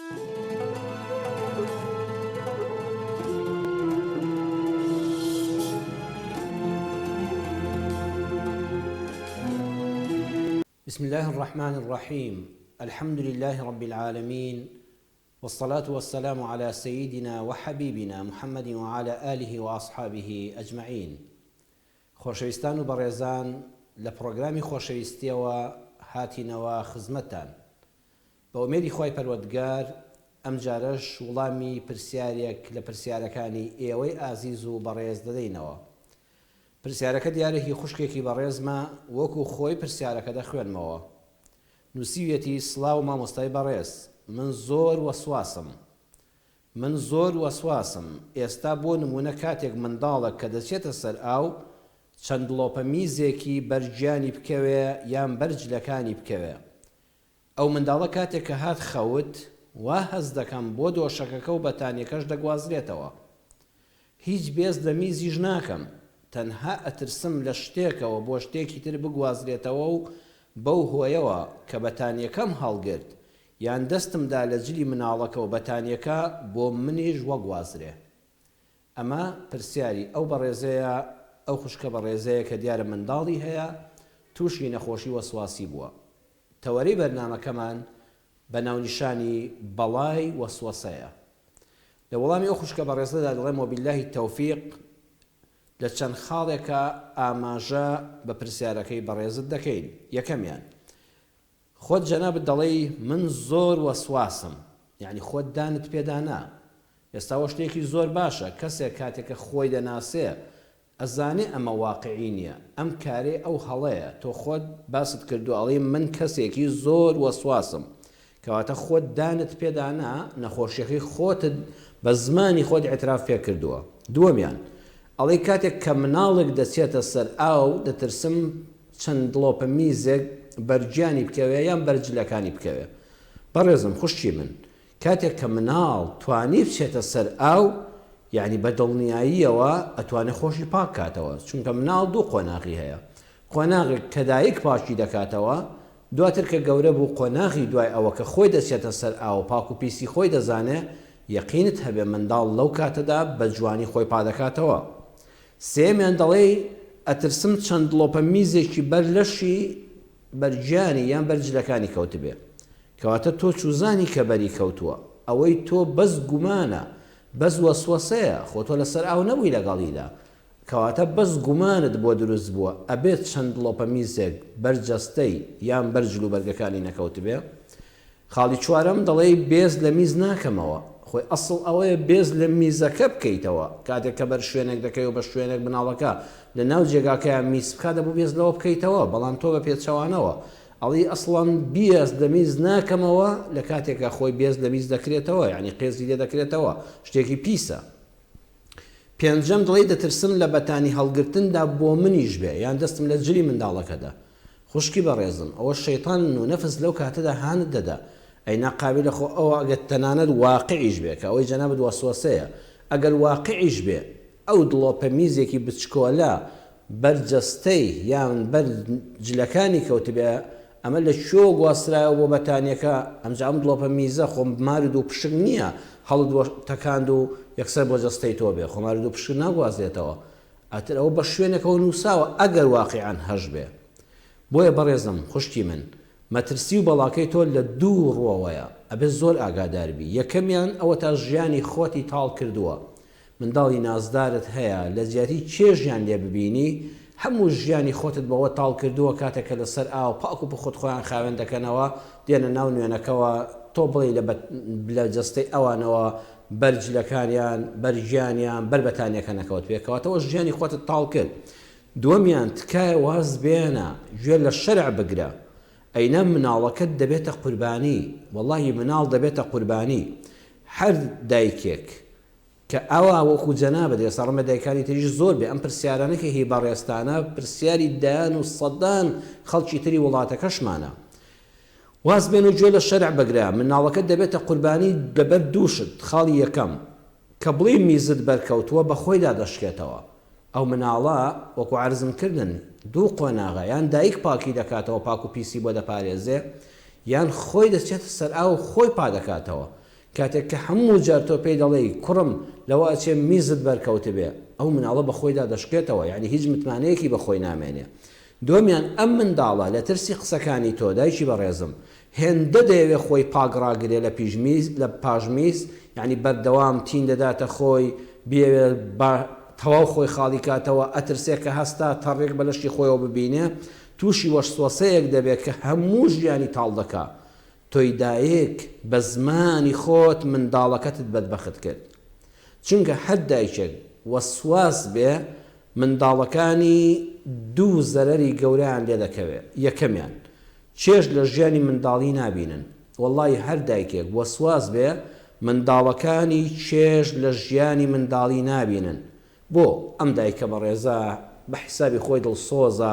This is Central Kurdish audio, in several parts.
بسم اللە الرحمن الرحیم الحمد للە رب العالمین والصلاة والسلام علی سیدنا وحبیبنا محمد وعلی آله وأصحابه اجمعین خۆشەویستان و بەڕێزان لە پڕۆگرامی خۆشەویستیەوە هاتینەوە خزمەتتان بە ئومێدی خوای پەروەردگار ئەمجارەش وڵامی پرسیارێک لە پرسیارەکانی ئێوەی ئازیز و بەڕێز دەدەینەوە پرسیارەکە دیارە هی خوشکێکی بەڕێزمە وەکو خۆی پرسیارەکە دەخوێنمەوە نوسیویەتی سڵاو مامۆستای بەڕێز من زۆر وەسواسم من زۆر وەسواسم ئێستا بۆ نمونە کاتێک منداڵەک کە دەچێتە سەر ئاو چەند دڵۆپە میزێکی بەر گیانی بکەوێ یان بەر جلەکانی بکەوێ ئەو منداڵە کاتێک کە هات خەوت، وا هەست دەکەم بۆ دۆشەکەکە و بەتانیەکەش دەگوازرێتەوە. هیچ بێز لە میزیش ناکەم، تەنها ئەترسم لە شتێکەوە بۆ شتێکی تر بگوازرێتەوە و بەو هۆیەوە کە بەتانیەکەم هەڵگرت یان دەستم دا لە جلی مناڵەکە و بەتانیەکە بۆ منیش وەگوازرێ. ئەمە پرسیاری ئەو بەڕێزەیە، ئەو خوشکە بەڕێزەیە کە دیارە منداڵی هەیە تووشی نەخۆشی وەسواسی بووە. تەوەرەی بەرنامەکەمان بە ناونیشانی بەڵای وەسوەسەیە. لە وەڵامی ئەو خوشکە بەڕێزەدا دەڵێم وباللە التوفیق لە چەند خاڵێکا ئاماژە بە پرسیارەکەی بەڕێزت دەکەین. یەکەمیان، خۆت جەنابت دەڵێی من زۆر وەسواسم، یەعنی خۆت دانت پێدا نا. ئێستا ئەوە شتێکی زۆر باشە، کەسێک کاتێک کە خۆی دەناسێ ئەزانێ ئەمە واقعی نیە ئەم کارەی ئەو هەڵەیە تۆ خۆت باست کردوە ئەڵێی من کەسێکی زۆر وەسواسم کەواتە خۆت دانت پێدا نا نەخۆشیەکەی خۆتت بە زمانی خۆت ئیعتراف پێ کردوە دووەمیان ئەڵێی کاتێک کە مناڵێک دەچێتە سەر ئاو دەترسم چەند دڵۆپە میزێک بەر گیانی بکەوێ یان بەر جلەکانی بکەوێ بەڕێزم خوشکی من کاتێک کە مناڵ توانی بچێتە سەر ئاو یەعنی بە دڵنیاییەوە ئەتوانێ خۆشی پاک کاتەوە چونکە مناڵ دوو قۆناغی هەیە قۆناغێک کە دایک پاکی دەکاتەوە دواتر کە گەورە بوو قۆناغی دوای ئەوە کە خۆی دەچێتە سەر ئاو پاک و پیسی خۆی دەزانێ یەقینت هەبێ منداڵ لەو کاتەدا بە جوانی خۆی پادەکاتەوە سێیەمیان دەڵێی ئەترسم چەند دڵۆپە میزێکی بەر لەشی بەر گیانی یان بەر جلەکانی کەوتبێ کەواتە تۆ چوزانی کە بەری کەوتووە؟ ئەوەی تۆ بەس گومانە، بەس وەسوەسەیە، خۆ تۆ لەسەر ئاو نەبووی لەگەڵیدا، کەواتە بەس گومانت بۆ دروست بووە، ئەبێت چەند دڵۆپە میزێک بەر جەستەی یان بەر جلوبەرگەکانی نەکەوتبێ؟ خاڵی چوارەم، دەڵێی بێز لە میز ناکەمەوە، خۆی ئەسڵ ئەوەیە بێز لە میزەکە بکەیتەوە، کاتێک کە بەر شوێنێک دەکەی و بە شوێنێک مناڵەکە لە ناو جێگاکەیا میز بکا دەبوو بێز لەوە بکەیتەوە، بەڵام تۆ بە پێچەوانەوە ئەڵێی ئەسڵەن بێز لە میز ناکەمەوە لە کاتێکا خۆی بێز لە میز دەکرێتەوە یانی قێزی لێ دەکرێتەوە شتێکی پیسە. پێنجەم دڵی دەترسم لە بەتانی هەڵگرتندا بۆ منیش بێ یان دەستم لە جلی منداڵەکەدا. خوشکی بەڕێزم ئەوە شەیتانن و نەفس لەو کاتەدا هانت دەدا ئەی ناقابیلە خۆ ئەوە ئەگەر تەنانەت واقعیش بێ کە ئەوەی جەنابت وەسوەسەیە ئەگەر واقعیش بێ ئەو دڵۆپە میزێکی بچکۆلە بەر جەستەی یان بەر جلەکانی کەوتبێ ئەمە لە کوێوە گواسترایەوە بۆ بەتانیەکە ئەمجا ئەم دڵۆپە میزە خۆ مار و دووپشک نیە هەڵت تەکاند و یەکسەر بۆ جەستەی تۆ بێ خۆ مار و دووپشک ناگوازرێتەوە ئەتر ئەوە بە شوێنێکەوە نووساوە ئەگەر واقیعەن هەشبێ. بۆیە بەڕێزم خوشکی من مەترسی و بەڵاکەی تۆ لە دوو ڕوەوەیە ئەبێ زۆر ئاگادار بی یەکەمیان ئەوەتا ژیانی خۆتی تاڵ کردووە منداڵی نازدارت هەیە لە جیاتی چێژیان لێ ببینی هەموو ژیانی خۆتت بەوە تاڵ کردووە کاتێک کە لەسەر ئاو پاک و پوخت خۆیان خاوێن دەکەنەوە دێنە ناو نوێنەکەوە تۆ بڵێی لە لە جەستەی ئەوانەوە بەر جلەکانیان بەر گیانیان بەر بەتانیەکە نەکەوت پێ کەواتەوە ژیانی خۆتت تاڵ کرد دووەمیان تکایە واز بێنە گوێ لە شەرع بگرە ئەینا مناڵەکەت دەبێتە قوربانی وەڵاهی مناڵ دەبێتە قوربانی هەر دایکێک کە ئاوا وەکو جەنابت ئێستا ڕەنگە دایکانی تریش زۆر بێ ئەم پرسیارانە کە هی بەڕێزتانە پرسیاری دەیان و سەدان خەڵکی تری وڵاتەکەشمانە واز بێن و گوێ لە شەرع بگرە مناڵەکەت دەبێتە قوربانی لەبەر دوو شت خاڵی یەکەم کە بڵێی میزت بەرکەوتووە بە خۆیدا دەشکێتەوە ئەو مناڵە وەکو عەرزم کردن دوو قۆناغە یان دایک پاکی دەکاتەوە پاک و پیسی بۆ دەپارێزێ یان خۆی دەچێتە سەر ئاو خۆی پادەکاتەوە. کاتێک کە هەموو جار تۆ پێی دەڵێی کوڕم لەوە ئەچێ میزت بەرکەوتبێ ئەو مناڵە بە خۆیدا دەشکێتەوە یانی هیچ متمانەیەکی بە خۆی نامێنێ. دووەمیان ئەم منداڵە لە ترسی قسەکانی تۆ دایکی بەڕێزم هێندە دەیەوێ خۆی پاک ڕاگرێ لە پیش میز لە پاش میز یانی بەردەوام تین دەداتە خۆی بیەوێ با تەواو خۆی خاڵی کاتەوە ئەترسێ کە هەستا تەڕێک بە لەشی خۆیەوە ببینێ تووشی وەسوەسەیەک دەبێ کە هەموو ژیانی تاڵ دەکا تۆی دایک بە زمانی خۆت منداڵەکەتت بەدبەخت کرد چونکە هەر دایکێک وەسواس بێ منداڵەکانی دوو زەرەری گەورەیان لێ دەکەوێ یەکەمیان چێژ لە ژیانی منداڵی نابینن وەڵاهی هەر دایکێک وەسواس بێ منداڵەکانی چێژ لە ژیانی منداڵی نابینن بۆ ئەم دایکە بەڕێزە بە حیسابی خۆی دڵسۆزە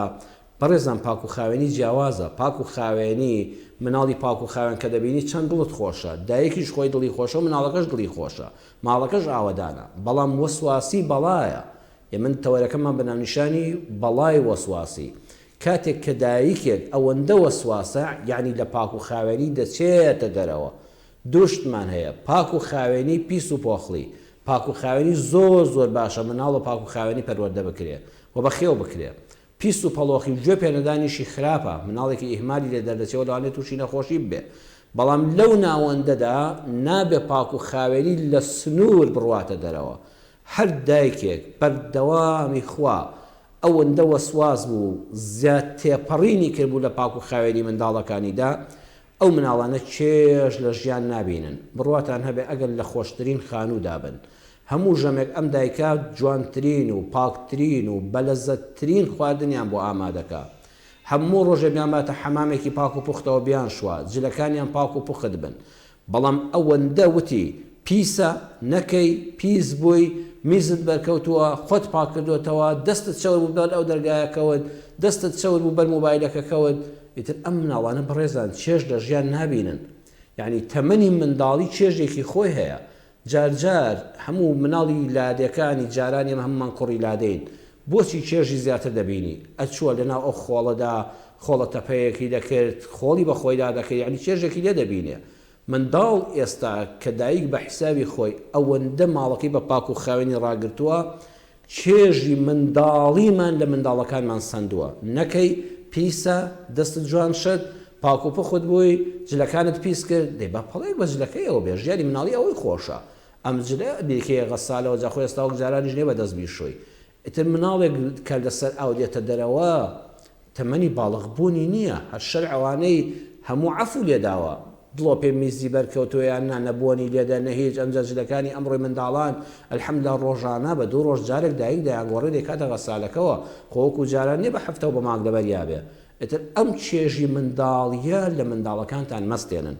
بەڕێزان پاک و خاوێنی جیاوازە پاک و خاوێنی مناڵی پاک و خاوێن کە دەبینی چەند دڵت خۆشە دایکیش خۆی دڵی خۆشە و مناڵەکەش دڵی خۆشە ماڵەکەش ئاوەدانە بەڵام وەسواسی بەڵایە ئێ من تەوەرەکەمان بە ناونیشانی بەڵای وەسواسی کاتێک کە دایکێک ئەوەندە وەسواسە یەعنی لە پاک و خاوێنی دەچێتە دەرەوە دوو شتمان هەیە پاک و خاوێنی پیس و پۆخڵی پاک و خاوێنی زۆر زۆر باشە مناڵ بە پاک و خاوێنی پەروەردە بکرێ و بەخێو بکرێ پیس و پەڵۆخی و گوێ پێنەدانیشی خراپە مناڵێکی ئیهمالی لێ دەردەچێ و لەوانەیە توشی نەخۆشی ببێ بەڵام لەو ناوەندەدا نابێ پاک و خاوێنی لە سنور بڕواتە دەرەوە هەر دایکێک بەردەوامی خوا ئەوەندە وەسواس بوو زیاد تێپەڕینی کردبوو لە پاک و خاوێنی منداڵەکانیدا ئەو مناڵانە چێژ لە ژیان نابینن، بڕواتان هەبێ ئەگەر لە خۆشترین خانوودا بن، هەموو ژەمێک ئەم دایکە جوانترین و پاکترین و بەلەزەتترین خواردنیان بۆ ئامادەکا، هەموو ڕۆژێ بیانباتە حەمامێکی پاک و پوختەوە بیانشوا، جلەکانیان پاک و پوخت بن، بەڵام ئەوەندە وتی پیسە نەکەی، پیس بووی، میزت بەرکەوتووە، خۆت پاک کردۆتەوە، دەستت چەور بوو بەر ئەو دەرگایە کەوت، دەستت چەور بوو بەر مۆبایلەکە کەوت، ئیتر ئەم مناڵانە بەڕێزان چێژ لە ژیان نابینن یەعنی تەمەنی منداڵی چێژێکی خۆی هەیە جار جار هەموو مناڵی لادێکانی جاران ئێمە هەموومان کوڕی لادێین بۆچی چێژی زیاتر دەبینی ئەچووە لەناو ئەو خۆڵەدا خۆڵە تەپەیەکی دەکرد خۆڵی بە خۆیدا دەکرد یەعنی چێژێکی لێ دەبینێ منداڵ ئێستا کە دایک بە حیسابی خۆی ئەوەندە ماڵەکەی بە پاک و خاوێنی ڕاگرتووە چێژی منداڵیمان لە منداڵەکانمان سەندووە نەکەی پیسە دەستت جوان شت پاک و پوخت بووی جلەکانت پیس کرد دەی با پەڵەیەک بە جلەکەیەوە بێ ژیانی مناڵی ئەوەی خۆشە ئەم جلە بیکەیە غەسالەوە جا خۆ ئێستا وەک جارانیش نیە بە دەست بیشۆی ئیتر مناڵێک کە لەسەر ئاو دێتە دەرەوە تەمەنی باڵغ بوونی نییە هەر شەرع ئەوانەی هەموو عەفو لێداوە دڵۆپێ میزی بەرکەوتووە یان نا نە بۆنی لێدە نە هیچ ئەمجا جلەکانی ئەمڕۆی منداڵان الحمدللە ڕۆژانە بە دوو ڕۆژ جارێک دایک دەیانگۆڕێ دەیکاتە غەسالەکەوە خۆ وەکو جاران نییە بە هەفتە و بە مانگ لەبەریا بێ ئیتر ئەم چێژی منداڵیە لە منداڵەکانتان مەستێنن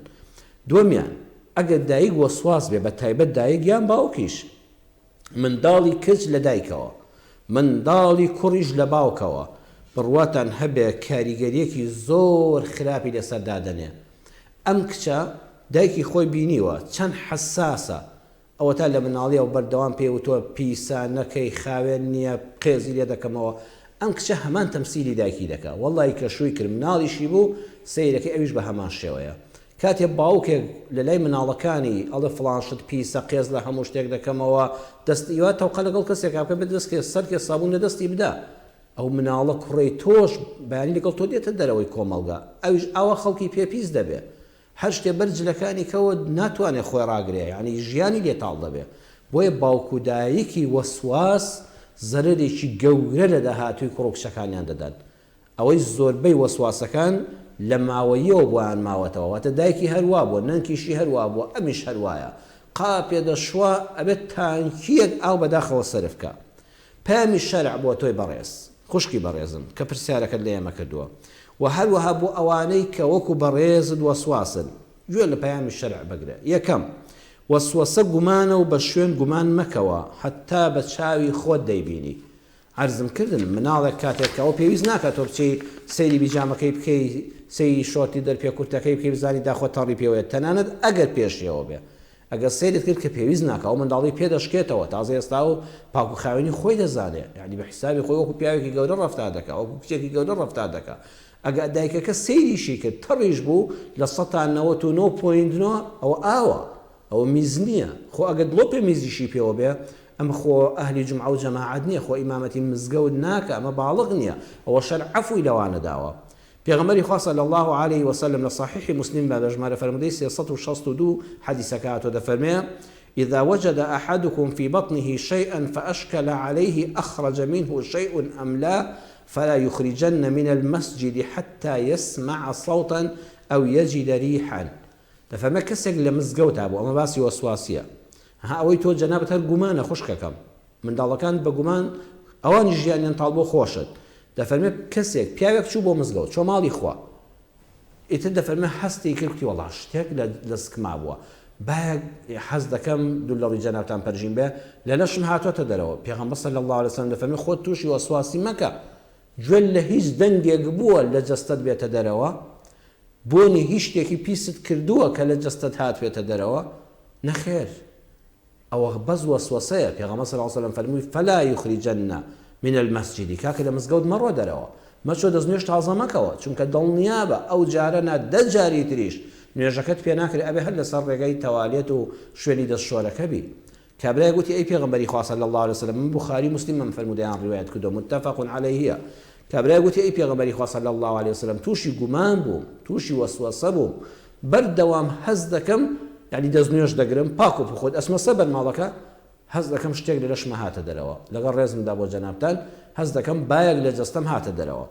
دووەمیان ئەگەر دایک وەسواس بێ بە تایبەت دایک یان باوکیش منداڵی کچ لە دایکەوە، منداڵی کوڕیش لە باوکەوە، بڕواتان هەبێ کاریگەریەکی زۆر خراپی لەسەر دادەنێ. ئەم کچە دایکی خۆی بینیوە چەند حەساسە، ئەوەتا لە مناڵیەوە بەردەوام پێی وتوە پیسە، نەکەی، خاوێن نیە، قێزی لێ دەکەمەوە، ئەم کچە هەمان تەمسیلی دایکی دەکا، وەڵاهی کە شووی کرد مناڵیشی بوو سەیرەکەی ئەویش بە هەمان شێوەیە. کاتێ باوکێک لە لای مناڵەکانی ئەڵێ فڵان شت پیسە قێز لە هەموو شتێک دەکەمەوە دەست وا تەوقە لەگەڵ کەسێکا بکە بێ دەست سەرکێ سابوون لە دەستی بدا ئەو مناڵە کوڕەی تۆش بەیانی لەگەڵ تۆ دێتە دەرەوەی کۆمەڵگا ئەویش ئاوا خەڵکی پێ پیس دەبێ هەر شتێ بەر جلەکانی کەوت ناتوانێ خۆی ڕاگرێ یانی ژیانی لێ تاڵ دەبێ بۆیە باوک و دایکی وەسواس زەرەرێکی گەورە لە داهاتووی کوڕ و کچەکانیان دەدەن ئەوەی زۆربەی وەسواسەکان لە ماوەییەوە بۆیان ماوەتەوە، واتە دایکی هەر وابووە، نەنکیشی هەر وابووە، ئەمیش هەر وایە. قاپێ دەشوا ئەبێت تانکییەک ئاو بەداخەوە سەرف کا. پەیامی شەرع بۆ تۆی بەڕێز، خوشکی بەڕێزم، کە پرسیارەکەت لە ئێمە کردووە و هەروەها بۆ ئەوانەی کە وەکو بەڕێزت وەسواسن، گوێ لە پەیامی شەرع بگرە. یەکەم، وەسوەسە گومانە و بە شوێن گومان مەکەوە هەتا بە چاوی خۆت دەیبینی. عەرزم کردن مناڵێک کاتێک کە ئەوە پێویست ناکات تۆ بچی سەیری بیجامەکەی بکەی سەیری شۆرتی دەرپێ کورتەکەی بکەی بزانی داخۆ تەڕی پێوەیە تەنانەت ئەگەر پێشیەوە بێ ئەگەر سەیرت کرد کە پێویست ناکا ئەو منداڵی پێ دەشکێتەوە تازە ئێستا و پاک و خاوێنی خۆی دەزانێ یعنی بە حیسابی خۆی وەکو پیاوێکی گەورە ڕەفتار دەکا وەکو کچێکی گەورە ڕەفتار دەکا ئەگەر دایکەکە سەیریشی کرد تەڕیش بوو لە سەتا 99.9 ئەوە ئاوە. ئەوە میز نییە خۆ ئەگەر دڵۆپێ میزیشی پێوە بێ ئەمە خۆ ئەهلی جومعە و جەماعەت نییە خۆ ئیمامەتی مزگەوت ناکا ئەمە باڵغ نییە ئەوە شەرع عەفوی لەوانە داوە پێغەمبەری خوا صلی اللە علیه وسلم لە صحیح مسلم دا لە ژمارە فەرموودەی 362 حەدیسەکە هاتووە دەفەرمێ اذا وجد احدکم فی بطنه شیئا فاشکل علیه اخرج منه شیء ام لا فلا یخرجن من المسجد حتی یسمع صوتا او یجد ریحا دەفەرمێ کەسێک لە مزگەوتا بوو ئەمە باسی وەسواسیە ها ئەوەی تۆ جەنابت هەر گومانە خوشکەکەم منداڵەکانت بە گومان ئەوانیش ژیانیان تاڵ بۆ خۆشت دەفەرمێ کەسێک پیاوێک چوو بۆ مزگەوت چۆ ماڵی خوا ئیتر دەفەرمێ هەستی کرد کوتی وەڵا شتێک لە لە سکما بووە بایەک حەز دەکەم دوور لە ڕووی جەنابتان پەرژین بێ لە لەشم هاتۆتە دەرەوە پێغەمبەر صلی اللە علیه وسلم دەفەرمێ خۆت تووشی وەسواسی مەکە گوێت لە هیچ دەنگێک بووە لە جەستەت بێتە دەرەوە؟ بۆنی هیچ شتێکی پیست کردووە کە لە جەستەت هاتبێتە دەرەوە؟ نەخێر ئەوە بەس وەسوەسەیە، پێغەمبەر صلی اللە علیە وسلم فەرمووی، فلا یخرجن من المسجد، کاکە لە مزگەوت مەڕۆ دەرەوە، مەچۆ دەستنوێژ تازە مەکەوە، چونکە دڵنیابە ئەو جارە نا دە جاری تریش نوێژەکەت پێ ناکرێ، ئەبێ هەر لەسەر ڕێگای تەوالێت و شوێنی دەستشۆرەکە بی. کابرایەک وتی، ئەی پێغەمبەری خوا صلی اللە علیە وسلم، من بوخاری و موسلیم ئەم فەرموودەیان ڕیوایەت کردووە، متفق علیه، کابرایەک وتی، ئەی پێغەمبەری خوا صلی اللە علیە وسلم، تووشی گومان بووم، تووشی وەسوەسە بووم، بەردەوام هەست دەکەم، یەعنی دەستنوێژ دەگرم، پاک و پوخت ئەچمە سەر بەرماڵەکە، هەست دەکەم شتێک لە لەشما هاتە دەرەوە، لەگەڵ ڕێزمدا بۆ جەنابتان، هەست دەکەم بایەک لە جەستەم هاتە دەرەوە.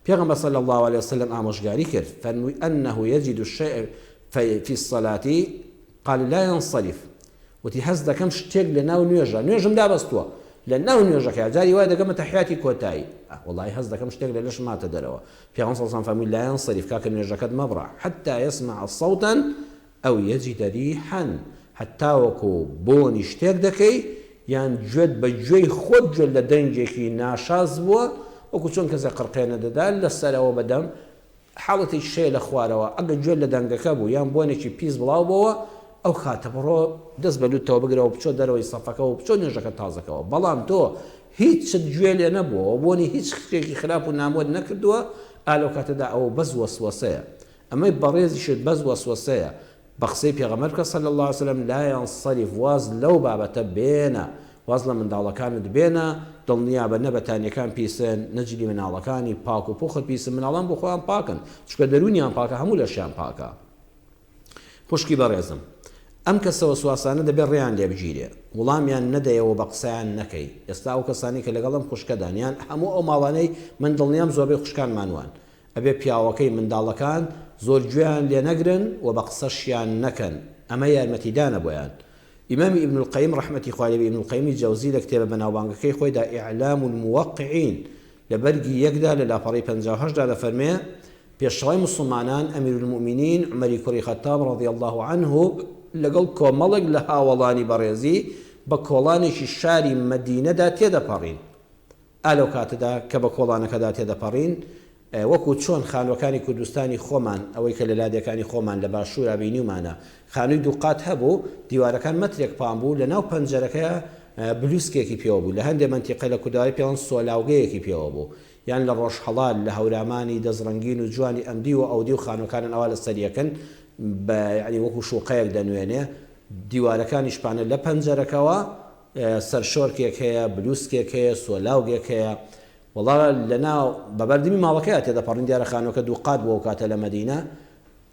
پێغەمبەر صلی اللە علیە وسلم ئامۆژگاری کرد، فەرمووی، انه یجد الشیء فی الصلاة قال لا ینصرف، وتی هەست دەکەم شتێک لە ناو نوێژە، نوێژم دابەستووە، لە ناو نوێژەکەیا جاری وایە دەگەمە تەحیاتی کۆتایی، وەڵاهی هەست دەکەم شتێک لە لەشم هاتە دەرەوە، پێغەمبەر صلی اللە علیە وسلم فەرمووی لا ینصرف، کاکە نوێژەکەت مەبڕە، حتی یسمع صوتا او یجد ریحا، هەتاوەکو بۆنی شتێک دەکەی یان گوێت بە گوێی خۆت گوێت لە دەنگێکی ناشاز بووە، وەکو چۆن کەسێک قڕقێنە دەدا لە سەرەوە بە دەم، حاڵەتێکیش هەیە لە خوارەوە ئەگەر گوێت لە دەنگەکە بوو یان بۆنێکی پیس بڵاو بۆوە ئەو کاتە بڕۆ دەست بە لوتتەوە بگرەوە بچۆ دەرەوەی سەفەکەوە و بچۆ نوێژەکەت تازەکەوە بەڵام تۆ هیچت گوێ لێ نەبووە و بۆنی هیچ شتێکی خراپ و نامۆت نەکردووە ئا لەو کاتەدا ئەوە بەس وەسوەسەیە ئەمەی بەڕێزیشت بەس وەسوەسەیە بە قسەی پێغەمبەر بکە صلی اللە علیە وسلم لا ینصرف واز لەو بابەتە بێنە واز لە منداڵەکانت بێنە دڵنیابە نە بەتانیەکان پیسن نە جلی مناڵەکانی پاک و پوخت پیسن مناڵان بۆ خۆیان پاکن چونکە دەرونیان پاکە هەموو لەشیان پاکە خوشکی بەڕێزم ئەم کەسە وەسواسانە دەبێ ڕێیان لێ بگیرێ وڵامیان نەدەیەوە بە قسەیان نەکەی ئێستا ئەو کەسانی کە لەگەڵ ئەم خوشکەدان یان هەموو ئەو ماڵانەی من دڵنیام زۆربەی خوشکانمان وان ئەبێ پیاوەکەی منداڵەکان زۆر گوێیان لێ نەگرن و بە قسەشیان نەکەن ئەمە یارمەتیدانە بۆیان ئیمامی ابن القیم ڕەحمەتی خوای لێ بێ ابن القیمی جەوزی لە کتێبە بەناوبانگەکەی خۆیدا اعلام الموقعین لە بەرگی یەکدا لە لاپەڕەی 58 دا دەفەرمێ پێشەوای موسڵمانان امیر المومنین عومەری کوڕی خەتاب رضی اللە عنه لەگەڵ کۆمەڵێک لە هاوەڵانی بەڕێزی بە کۆڵانێکی شاری مەدینەدا تێدەپەڕین ئا لەو کاتەدا کە بە کۆڵانەکەدا تێدەپەڕین، وەکوو چۆن خانووەکانی کوردستانی خۆمان، ئەوەی کە لە لادێکانی خۆمان لە باشوورا بینیومانە، خانووی دووقات هەبوو، دیوارەکان مەترێک پان بوو، لە ناو پەنجەرەکەیا بلووسکێکی پێوە بوو، لە هەندێ مەنتیقە لە کوردەواری پێڵن سۆلاوگەیەکی پێوە بوو، یان لە ڕۆژهەڵات لە هەورامانی دەستڕەنگین و جوانی ئەمدیو و ئەودیو خانووەکانیان ئەوا لە سەر یەکن، بە یەعنی وەکوو شووقەیەک دەنوێنێ، دیوارەکانیش پانە لە پەنجەرەکەوە، سەرشۆرکێک هەیە، بلوسکێک هەیە، سۆلاوگێک هەیە. وەڵا لەناو بە بەردمی ماڵەکەیا تێدەپەڕین، دیارە خانووەکە دووقات بوو ئەو کاتە لە مەدینە،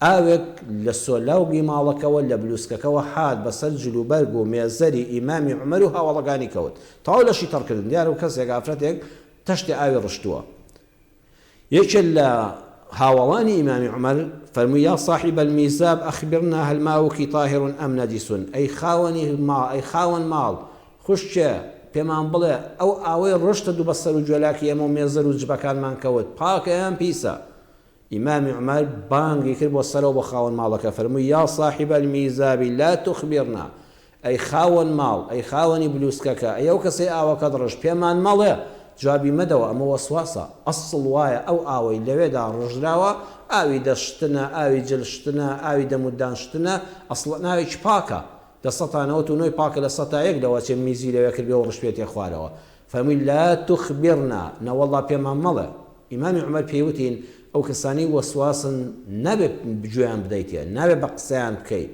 ئاوێک لە سۆلاوگی ماڵەکەوە لە بلوسکەکەوە هات بەسەر جلوبەرگ و مێزەری ئیمامی عومەر و هاوەڵەکانی کەوت. تەواو لەشی تەڕ کردن. دیارە کەسێک، ئافرەتێک تەشتێ ئاوی ڕشتووە. یەکێ لە هاوەڵانی ئیمامی عومەر فەرمووی، یا صاحب المیزاب اخبرنا هل ماؤک طاهر ام نجس، ئەی خاوەنی ماڵ، ئەی خاوەن ماڵ، خوشکێ، پێمان بڵێ، ئەو ئاوەی ڕشتت و بە سەر و گوێلاکی ئێمە و مێزەر و جبەکانمان کەوت، پاکە یان پیسە؟ ئیمامی عومەر بانگی کرد بۆ سەرەوە بۆ خاوەن ماڵەکە، فەرمووی، یا صاحب المیزاب لا تخبرنا، ئەی خاوەن ماڵ، ئەی خاوەنی بلوسکەکە، ئەی ئەو کەسەی ئاوەکەت ڕشت، پێمان مەڵێ، جوابی مەدەوە، ئەمە وەسواسە، ئەسڵ وایە ئەو ئاوەی لەوێدا ڕژراوە، ئاوی دەست شتنە، ئاوی جل شتنە، ئاوی دەم و دان شتنە، ئەسڵەن ئاوێکی پاکە، لە سەتا نەوەت و نۆی پاکە لە سەتا یەک لەوەچێ میزی لەوێ کردبێ و ڕشتبێتیە خوارەوە. فەرمووی، لا تخبرنا، نەوەڵڵا پێمان مەڵێ. ئیمامی عومەر پێی وتین، ئەو کەسانەی وەسواسن نابێ گوێیان بدەیتێ، نابێ بە قسەیان بکەی.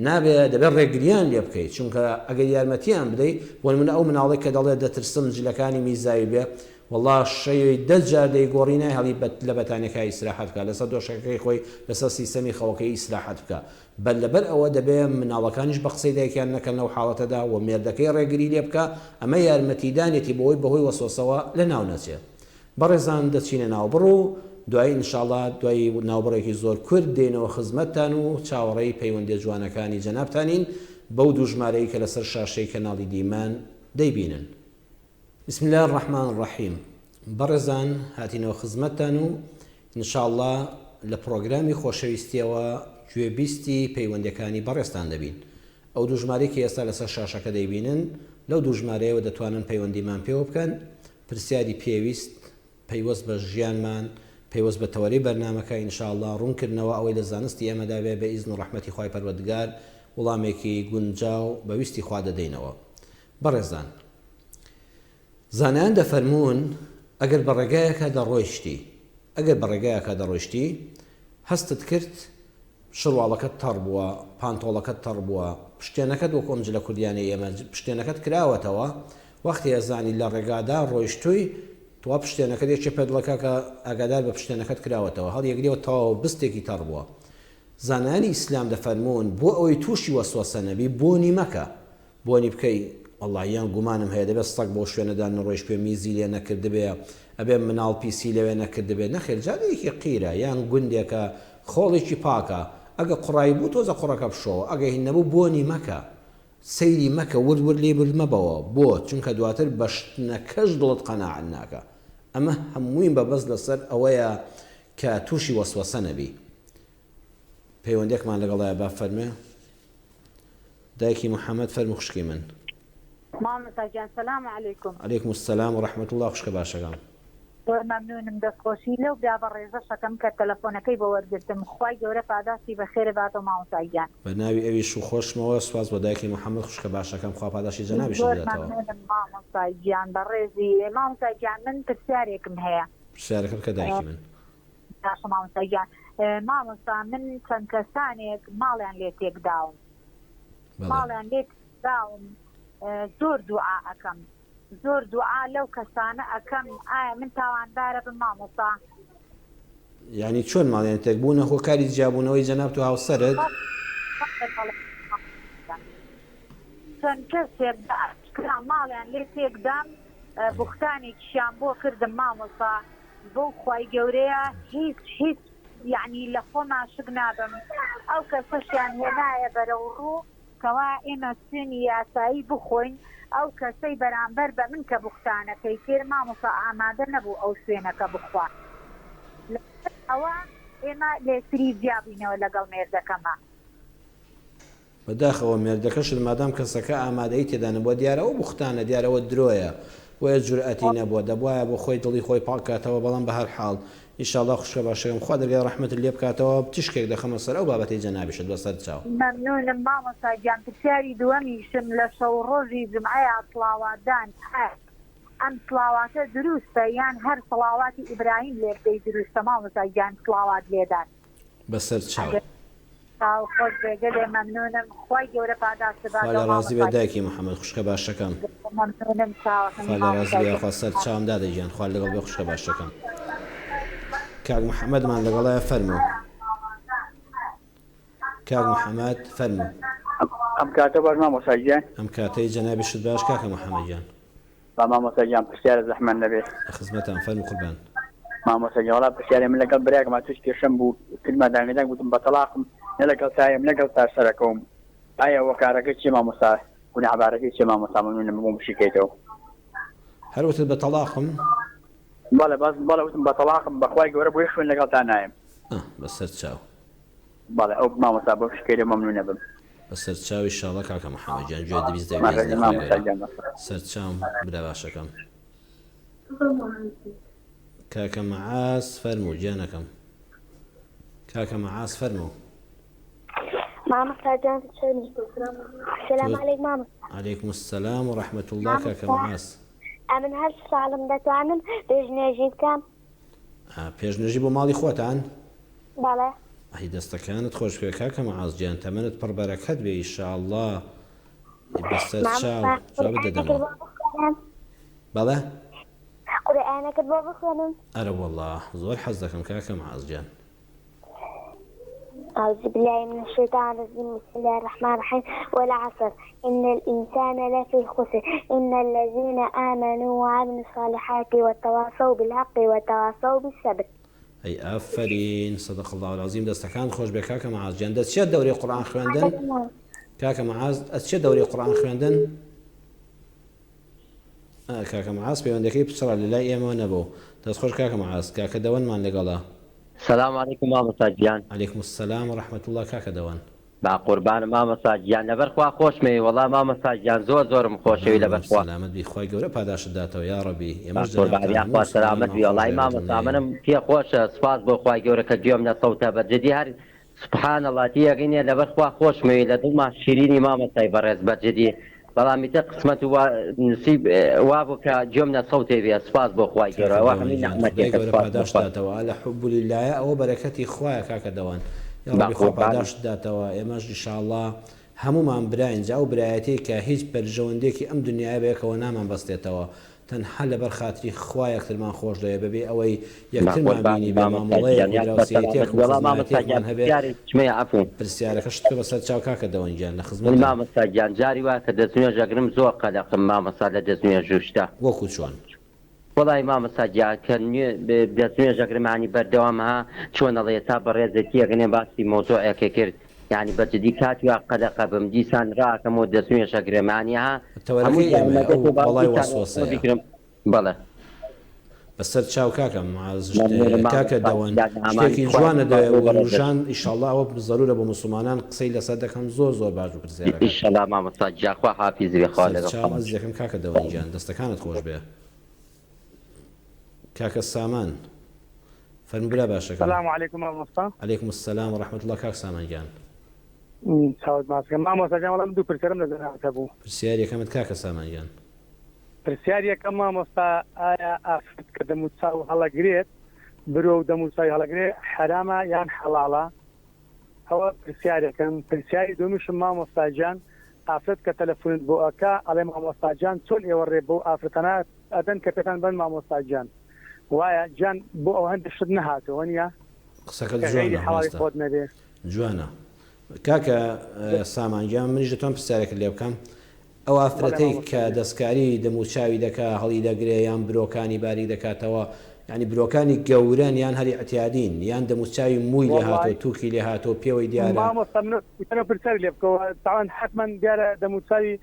نابێ دەبێت ڕێگریان لێ بکەیت چونکە ئەگەر یارمەتیان بدەی بۆ نمونە ئەو مناڵێک کە دەڵێت دەترسم جلەکانی میزاوی بێ وەڵا شەوی دە جار دەیگۆڕی نایهڵی بە لە بەتانیەکە ئیسراحەت بکا لەسەر دۆشەکەکەی خۆی لەسەر سیستەمی خەوەکەی ئیسراحەت بکا بە لەبەر ئەوە دەبێ مناڵەکانیش بە قسەی دایکیان نەکەن لەو حاڵەتەدا و مێردەکەی ڕێگری لێ بکا ئەمە یارمەتیدانێتی بۆی بەهۆی وەسوەسەوە لەناو نەچێ. بەڕێزان دەچینە ناوبڕ و دوایی ان شاء اللە دوای ناوبڕێکی زۆر کورت دێینەوە خزمەتتان و چاوەڕێی پەیوەندیە جوانەکانی جەنابتانین بەو دوو ژمارەی کە لەسەر شاشەی کەناڵی دیمەن دەیبینن. بسم اللە الرحمن الرحیم بەڕێزان هاتینەوە خزمەتتان و ان شاء اللە لە پڕۆگرامی خۆشەویستیەوە گوێبیستی پەیوەندیەکانی بەڕێزتان دەبین ئەو دوو ژمارەی کە ئێستا لەسەر شاشەکە دەیبینن لەو دوو ژمارەیەوە دەتوانن پەیوەندیمان پێوە بکەن پرسیاری پێویست پەیوەست بە ژیانمان پەیوەست بە تەوەرەی بەرنامەکە ان شاء اللە ڕوونکردنەوە ئەوەی لە زانستی ئێمەدا بێ بە ئیزن و ڕەحمەتی خوای پەروەردگار وڵامێکی گونجاو بە ویستی خوا دەدەینەوە بەڕێزان زانایان دەفەرموون ئەگەر بە ڕێگایەکا دەڕۆیشتی ئەگەر بە ڕێگایەکا دەڕۆیشتی هەستت کرد شڕواڵەکەت تەڕ بووە پانتۆڵەکەت تەڕ بووە پشتێنەکەت وەکو ئەم جلە کوردیانەی ئێمە پشتێنەکەت کراوەتەوە وەختی ئەزانی لە ڕێگادا ڕۆیشتووی توا پشتێنەکەت یەکێ پێت دڵێ کاکە ئاگادار بە پشتێنەکەت کراوەتەوە هەڵیەگریەوە تەواو بستێکی تەڕ بووە زانایانی ئیسلام دەفەرموون بۆ ئەوەی تووشی وەسوەسە نەبی بۆنی مەکە بۆنی بکەی وەڵا یان گومانم هەیە دەبێ سەگ بەو شوێنەدا نەڕۆیشتبێ میزی لێ نەکردبێ ئەبێ مناڵ پیسی لەوێ نەکردبێ نەخێر جادەیەکی قیرە یان گوندێکە خۆڵێکی پاکە ئەگە قوڕاوی بوو تۆزە قوڕەکە بشۆوە ئەگە هین نەبوو بۆنی مەکە سەیری مەکە ورد ورد لێی ورد مەبەوە بۆ چونکە دواتر بە شتنەکەش دڵت قەناعەت ناکا ئەمە هەمووی مەبەست لەسەر ئەوەیە کە تووشی وەسوەسە نەبی پەیوەندێکمان لەگەڵایە با فەرموێ دایکی محمد فەرموو خوشکی من. مامۆستا گیان سلام علیکم. علیکم السلام و رحمە اللە خوشکە باشەکەم. زۆر مەمنونم دەستخۆشی لەو برا بەڕێزەش ئەکەم کە تەلەفۆنەکەی بۆ وەرگرتم خوای گەورە پاداشتی بەخێرت باتەوە مامۆستا گیان. بە ناوی ئەویش و خۆشمەوە سوپاس بۆ دایکی محمد خوشکە باشەکەم خوا پاداشتی جەنابیشت زۆر بداتەوە. مەمنونم مامۆستا گیان بەڕێزی مامۆستا گیان من پرسیارێکم هەیە. پرسیارەکە بکە دایکی من. باشە مامۆستا گیان مامۆستا من چەند کەسانێک ماڵیان لێ تێکداوم ماڵیان لێ داوم زۆر دوعا ئەکەم زۆر دوعا لەو کەسانە ئەکەم ئایا من تاوانبارە بم مامۆستا؟ یعنی چۆن ماڵیان تێک بوونە هۆکاری جیابوونەوەی جەنابت و هاوسەرت؟ چەند کەسێک بە ئاشکرا ماڵیان لێ تێکدام بوختانێکیشیان بۆ کردم مامۆستا بەو خوای گەورەیە هیچ هیچ یەعنی لە خۆما شک نابەم ئەو کەسەشیان هێنایە بەرەو ڕوو کەوا ئێمە سوێنی یاسایی بخۆین ئەو کەسەی بەرامبەر بە من کە بوختانەکەی کرد مامۆستا ئامادە نەبوو ئەو سوێنەکە بخوا لەسەر ئەوە ئێمە لێکتری جیا بووینەوە لەگەڵ مێردەکەما. بەداخەوە مێردەکەشت مادام کەسەکە ئامادەیی تێدا نەبووە دیارە ئەو بوختانە دیارە ئەوە درۆیە بۆیە جورئەتی نەبووە دەبوایە بۆ خۆی دڵی خۆی پاک کاتەوە بەڵام بەهەر حاڵ ئیشاڵا خوشکە باشەکەم خوا دەرگای ڕەحمەتت لێ بکاتەوە تیشکێک دەخەمە سەر ئەو بابەتەی جەنابیشت بەسەر چاو. مەمنونم مامۆستا گیان پرسیاری دووەمیشم لە شەو ڕۆژی جومعەیا سڵاواتدان ئایا ئەم سڵاواتە دروستە یان هەر سڵاواتی ئیبراهیم لێبدەی دروستە مامۆستا گیان سڵاوات لێدان. بەسەر چاو. چاو خۆش بێ گەلێ مەمنونم خوای گەورە پاداشتت خوا باتەوە لێ ڕازی مامۆستا بێ دایکی محمد خوشکە باشەکەم. مەمنونم چاوەکەمی خوا لێ ڕازی مامۆستا بێ گیان. یاخوا سەر چاوم دادە گیان خوا لەگەڵ بێ خوشکە باشەکەم. کاک محمدمان لەگەڵایە فەرموو. کاک محمد فەرموو. ئەم کاتە باش مامۆستا گیان. ئەم کاتەی جەنابیشت باش کاکە محمد گیان. با مامۆستا گیان پرسیارە زەحمەت نەبێ. لە خزمەتام فەرموو قوربان. مامۆستا گیان وەڵا پرسیارێ من لەگەڵ برایەکما توش کێشەم بوو کردمە دانگە دانگ وتم بە تەڵاقم نە لەگەڵ تایم نە گەڵ تا سەرەکەوم ئایا هۆکارەکەی چیە مامۆستا گوناحبارەکەی چیە مامۆستا مەمنونم بۆم بشیکەیتەوە. هەر وتت بە تەڵاقم؟ بەڵێ بەس بەڵێ وتم بە تەڵاقم بەخوای گەورە بۆ یەک شوێن لەگەڵتا نایەم. ئا بەسەر چاو. بەڵێ ئەو مامۆستا بۆم شکەیرە مەمنونە بم. بەسەر چاو ئیشاڵا کاکە محمد گیان گوێ دبیست دەبی بێزنی خوای گەورە سەرچاوم برا باشەکەم. کاکە مەعاز فەرموو گیانەکەم کاکە مەعاز فەرموو. مامۆستا جان چۆنی؟ سلام علیک مامۆستا. علیکم السلام و رحمة اللە کاکە مامۆستا مەعاز. ئەمن هەشت ساڵم دەتوانم پێشنوێژی بکەم؟ پێشنوێژی بۆ ماڵی خۆتان؟ بەڵێ. ئەی دەستەکانت خۆش بێ کاکە معاز گیان تەمەنت پڕ بەرەکەت بێ ئیشاڵڵا بەسەر چاو مامۆستا جوابت قورئانەکەت دەدەمەوە بۆ بخوێنم بەڵێ قورئانەکەت بۆ بخوێنم ئەرەوەڵا زۆر حەز دەکەم کاکە معاز گیان. اعوذ بالله من الشیطان الرجیم بسم الله الرحمن الرحیم والعصر ان الانسان لفی خسر ان الذین آمنوا وعملوا الصالحات وتواصوا بالحق وتواصوا بالصبر. ئەی ئافەرین صدق اللە العظیم دەستەکانت خۆش بێ کاکە معاذ گیان دەچیە دەورەی قورئان خوێندن کاکە معاذ ئەچیە دەورەی قورئان خوێندن کاکە معاذ پەیوەندەکەی پچڕا لە لای ئێمەوە نەبوو دەست خۆش کاکە معاذ کاکە دەوەنمان لەگەڵە سلام علیکم مامۆستا گیان. علیکم السلام و رحمة اللە کاکە دەوەن. با قوربانم مامۆستا گیان لەبەر خوا خۆشمەوێی وەڵا مامۆستا گیان زۆر زۆرم خۆشەوی لەبەر قوربانت بم خوا. سەلامەت بی خوای گەورە پاداشتت داتەوە یاڕەبی با ئێمەش قوربان جەنابتان یاخوا هەموو سەلامەت موسڵمانانمان بی خۆش وەڵی دەوێ بە مامۆستا دڵنیایەوە. منم پێ خۆشە سوپاس بۆ خوای گەورە کە گوێم لە سەوتە بە جدی هەر سبحان اللە تیەگەینێ لەبەر خوا خۆشمەوێی لە دڵما شیرینی مامۆستای بەڕێز بە جدی بەڵام ئیتر قسمەت و نسیب وابوو کە گوێم لە سەوتێ بێ سوپاس بۆ خوای گەورە کاکە ئەوە دەوەن هەمووی گیان خودای نەعمەتێکە گەورە سوپاس بۆ پاداشت خوا. داتەوە ئە لە حب للە ئەوە بەرەکەتی خوایە کاکە دەوەن با یاڕەبی خوا قوربانت. پاداشت داتەوە ئێمەش ان شاء اللە هەموومان براین جا ئەو برایەتیەی کە هیچ بەرژەوەندیەکی ئەم دنیایە بەیەکەوە نامان بەستێتەوە تەنها لەبەر خاتری خوا یەکترمان خۆش دەوێ بەبێ ئەوەی یەکترمان بەقوربانت بینیبێ مامۆستا مامەڵەیەک گیان و یاخوا دراوسێیەتیەک سەلامەت و وەڵا مامۆستا گیان خزمایەتیەکمان هەبێ پرسیارێکیشم هەیە عەفوو. پرسیارەکەشت بکە بەسەر چاو کاکە دەوەن گیان لە من خزمەتم. مامۆستا گیان جاری وایە کە دەستنوێژ ئەگرم زۆر قەلەقم مامۆستا لە دەستنوێژ و شتە. وەکو چۆن؟ وەڵایی مامۆستا گیان کە نوێ دەستنوێژ ئەگرم یانی بەردەوام ها چۆن ئەڵێ تا بەڕێزێتی ئەگەنێ باسی مەوزوعێکێ کرد یانی بە جدی کاتی وا قەلەقەبم دیسان ڕاکەم و دەستنوێژ ئەگرم یانی ها هەموو تەوەرەکەی جارم ئێمەیە ئەو ئەگەتەوە باوە بەڵای دیسان ڕاکەم و وەسوەسەیە. بیگرم بەڵێ. بەسەر چاو کاکە معاذ مەمنونم کاکە مامۆستا دەوەن گیان لە ئامانی شتێکی خوای جوانە سوپاس بۆ بەڕێزت. وروژان ئیشەڵا ئەوە زەرورە بۆ موسڵمانان قسەی لەسەر دەکەم زۆر زۆر باش بوو پرسیارەکەت. ئیشەڵا مامۆستا گیان خوا حافیزی بێ خوا سەر لەگەڵ چاوم خوا. ئەزیزەکەم کاکە دەوەن گیان دەستەکانت خۆش بێ کاکە سامان فەرموو برا باشەکەم. سلام علیکم مامۆستا. علیکم السلام و رحمة اللە کاک سامان گیان. چاوت ماچ کەم مامۆستا گیان وەڵا من دوو پرسیارم لە جەنابت هەبوو. پرسیاری یەکەمت کاکە سامان گیان. پرسیاری یەکەم مامۆستا ئایا ئافرەت کە دەموچاو هەڵەگرێت برۆ و دەموچاوی هەڵەگرێ حەرامە یان حەڵاڵە ئەوە پرسیارێکم پرسیاری دومیشم مامۆستا گیان ئافرەت کە تەلەفونت بۆ ئەکا ئەڵێ مامۆستا گیان چۆن ئێوە ڕێ بەو ئافرەتانە ئەدەن کە پێتان بەن مامۆستا گیان وایە گیان بۆ ئەو هەندێ شت نەهاتووە وەنیە قسەکەت کە غەیری جوانە حەڵاڵی ڕاستە خۆت نەبێ. جوانە کاکە سامان گیان منیش دەتوانم پرسیارێکت لێ بکەم ئەو بەڵێ ئافرەتەی مامۆستا کە گیان. دەستکاری دەموچاوی دەکا هەڵی دەگرێ یان برۆکانی باریک دەکاتەوە یانی برۆکانی گەورەن یان هەر ئیعتیادین یان دەموچاوی مووی لێ هاتووە وەڵای تووکی لێ هاتووە پێوەی دیارە. مامۆستا من تەنۆ پرسیاری لێ بکەوە تاوان حەتمەن دیارە دەموچاوی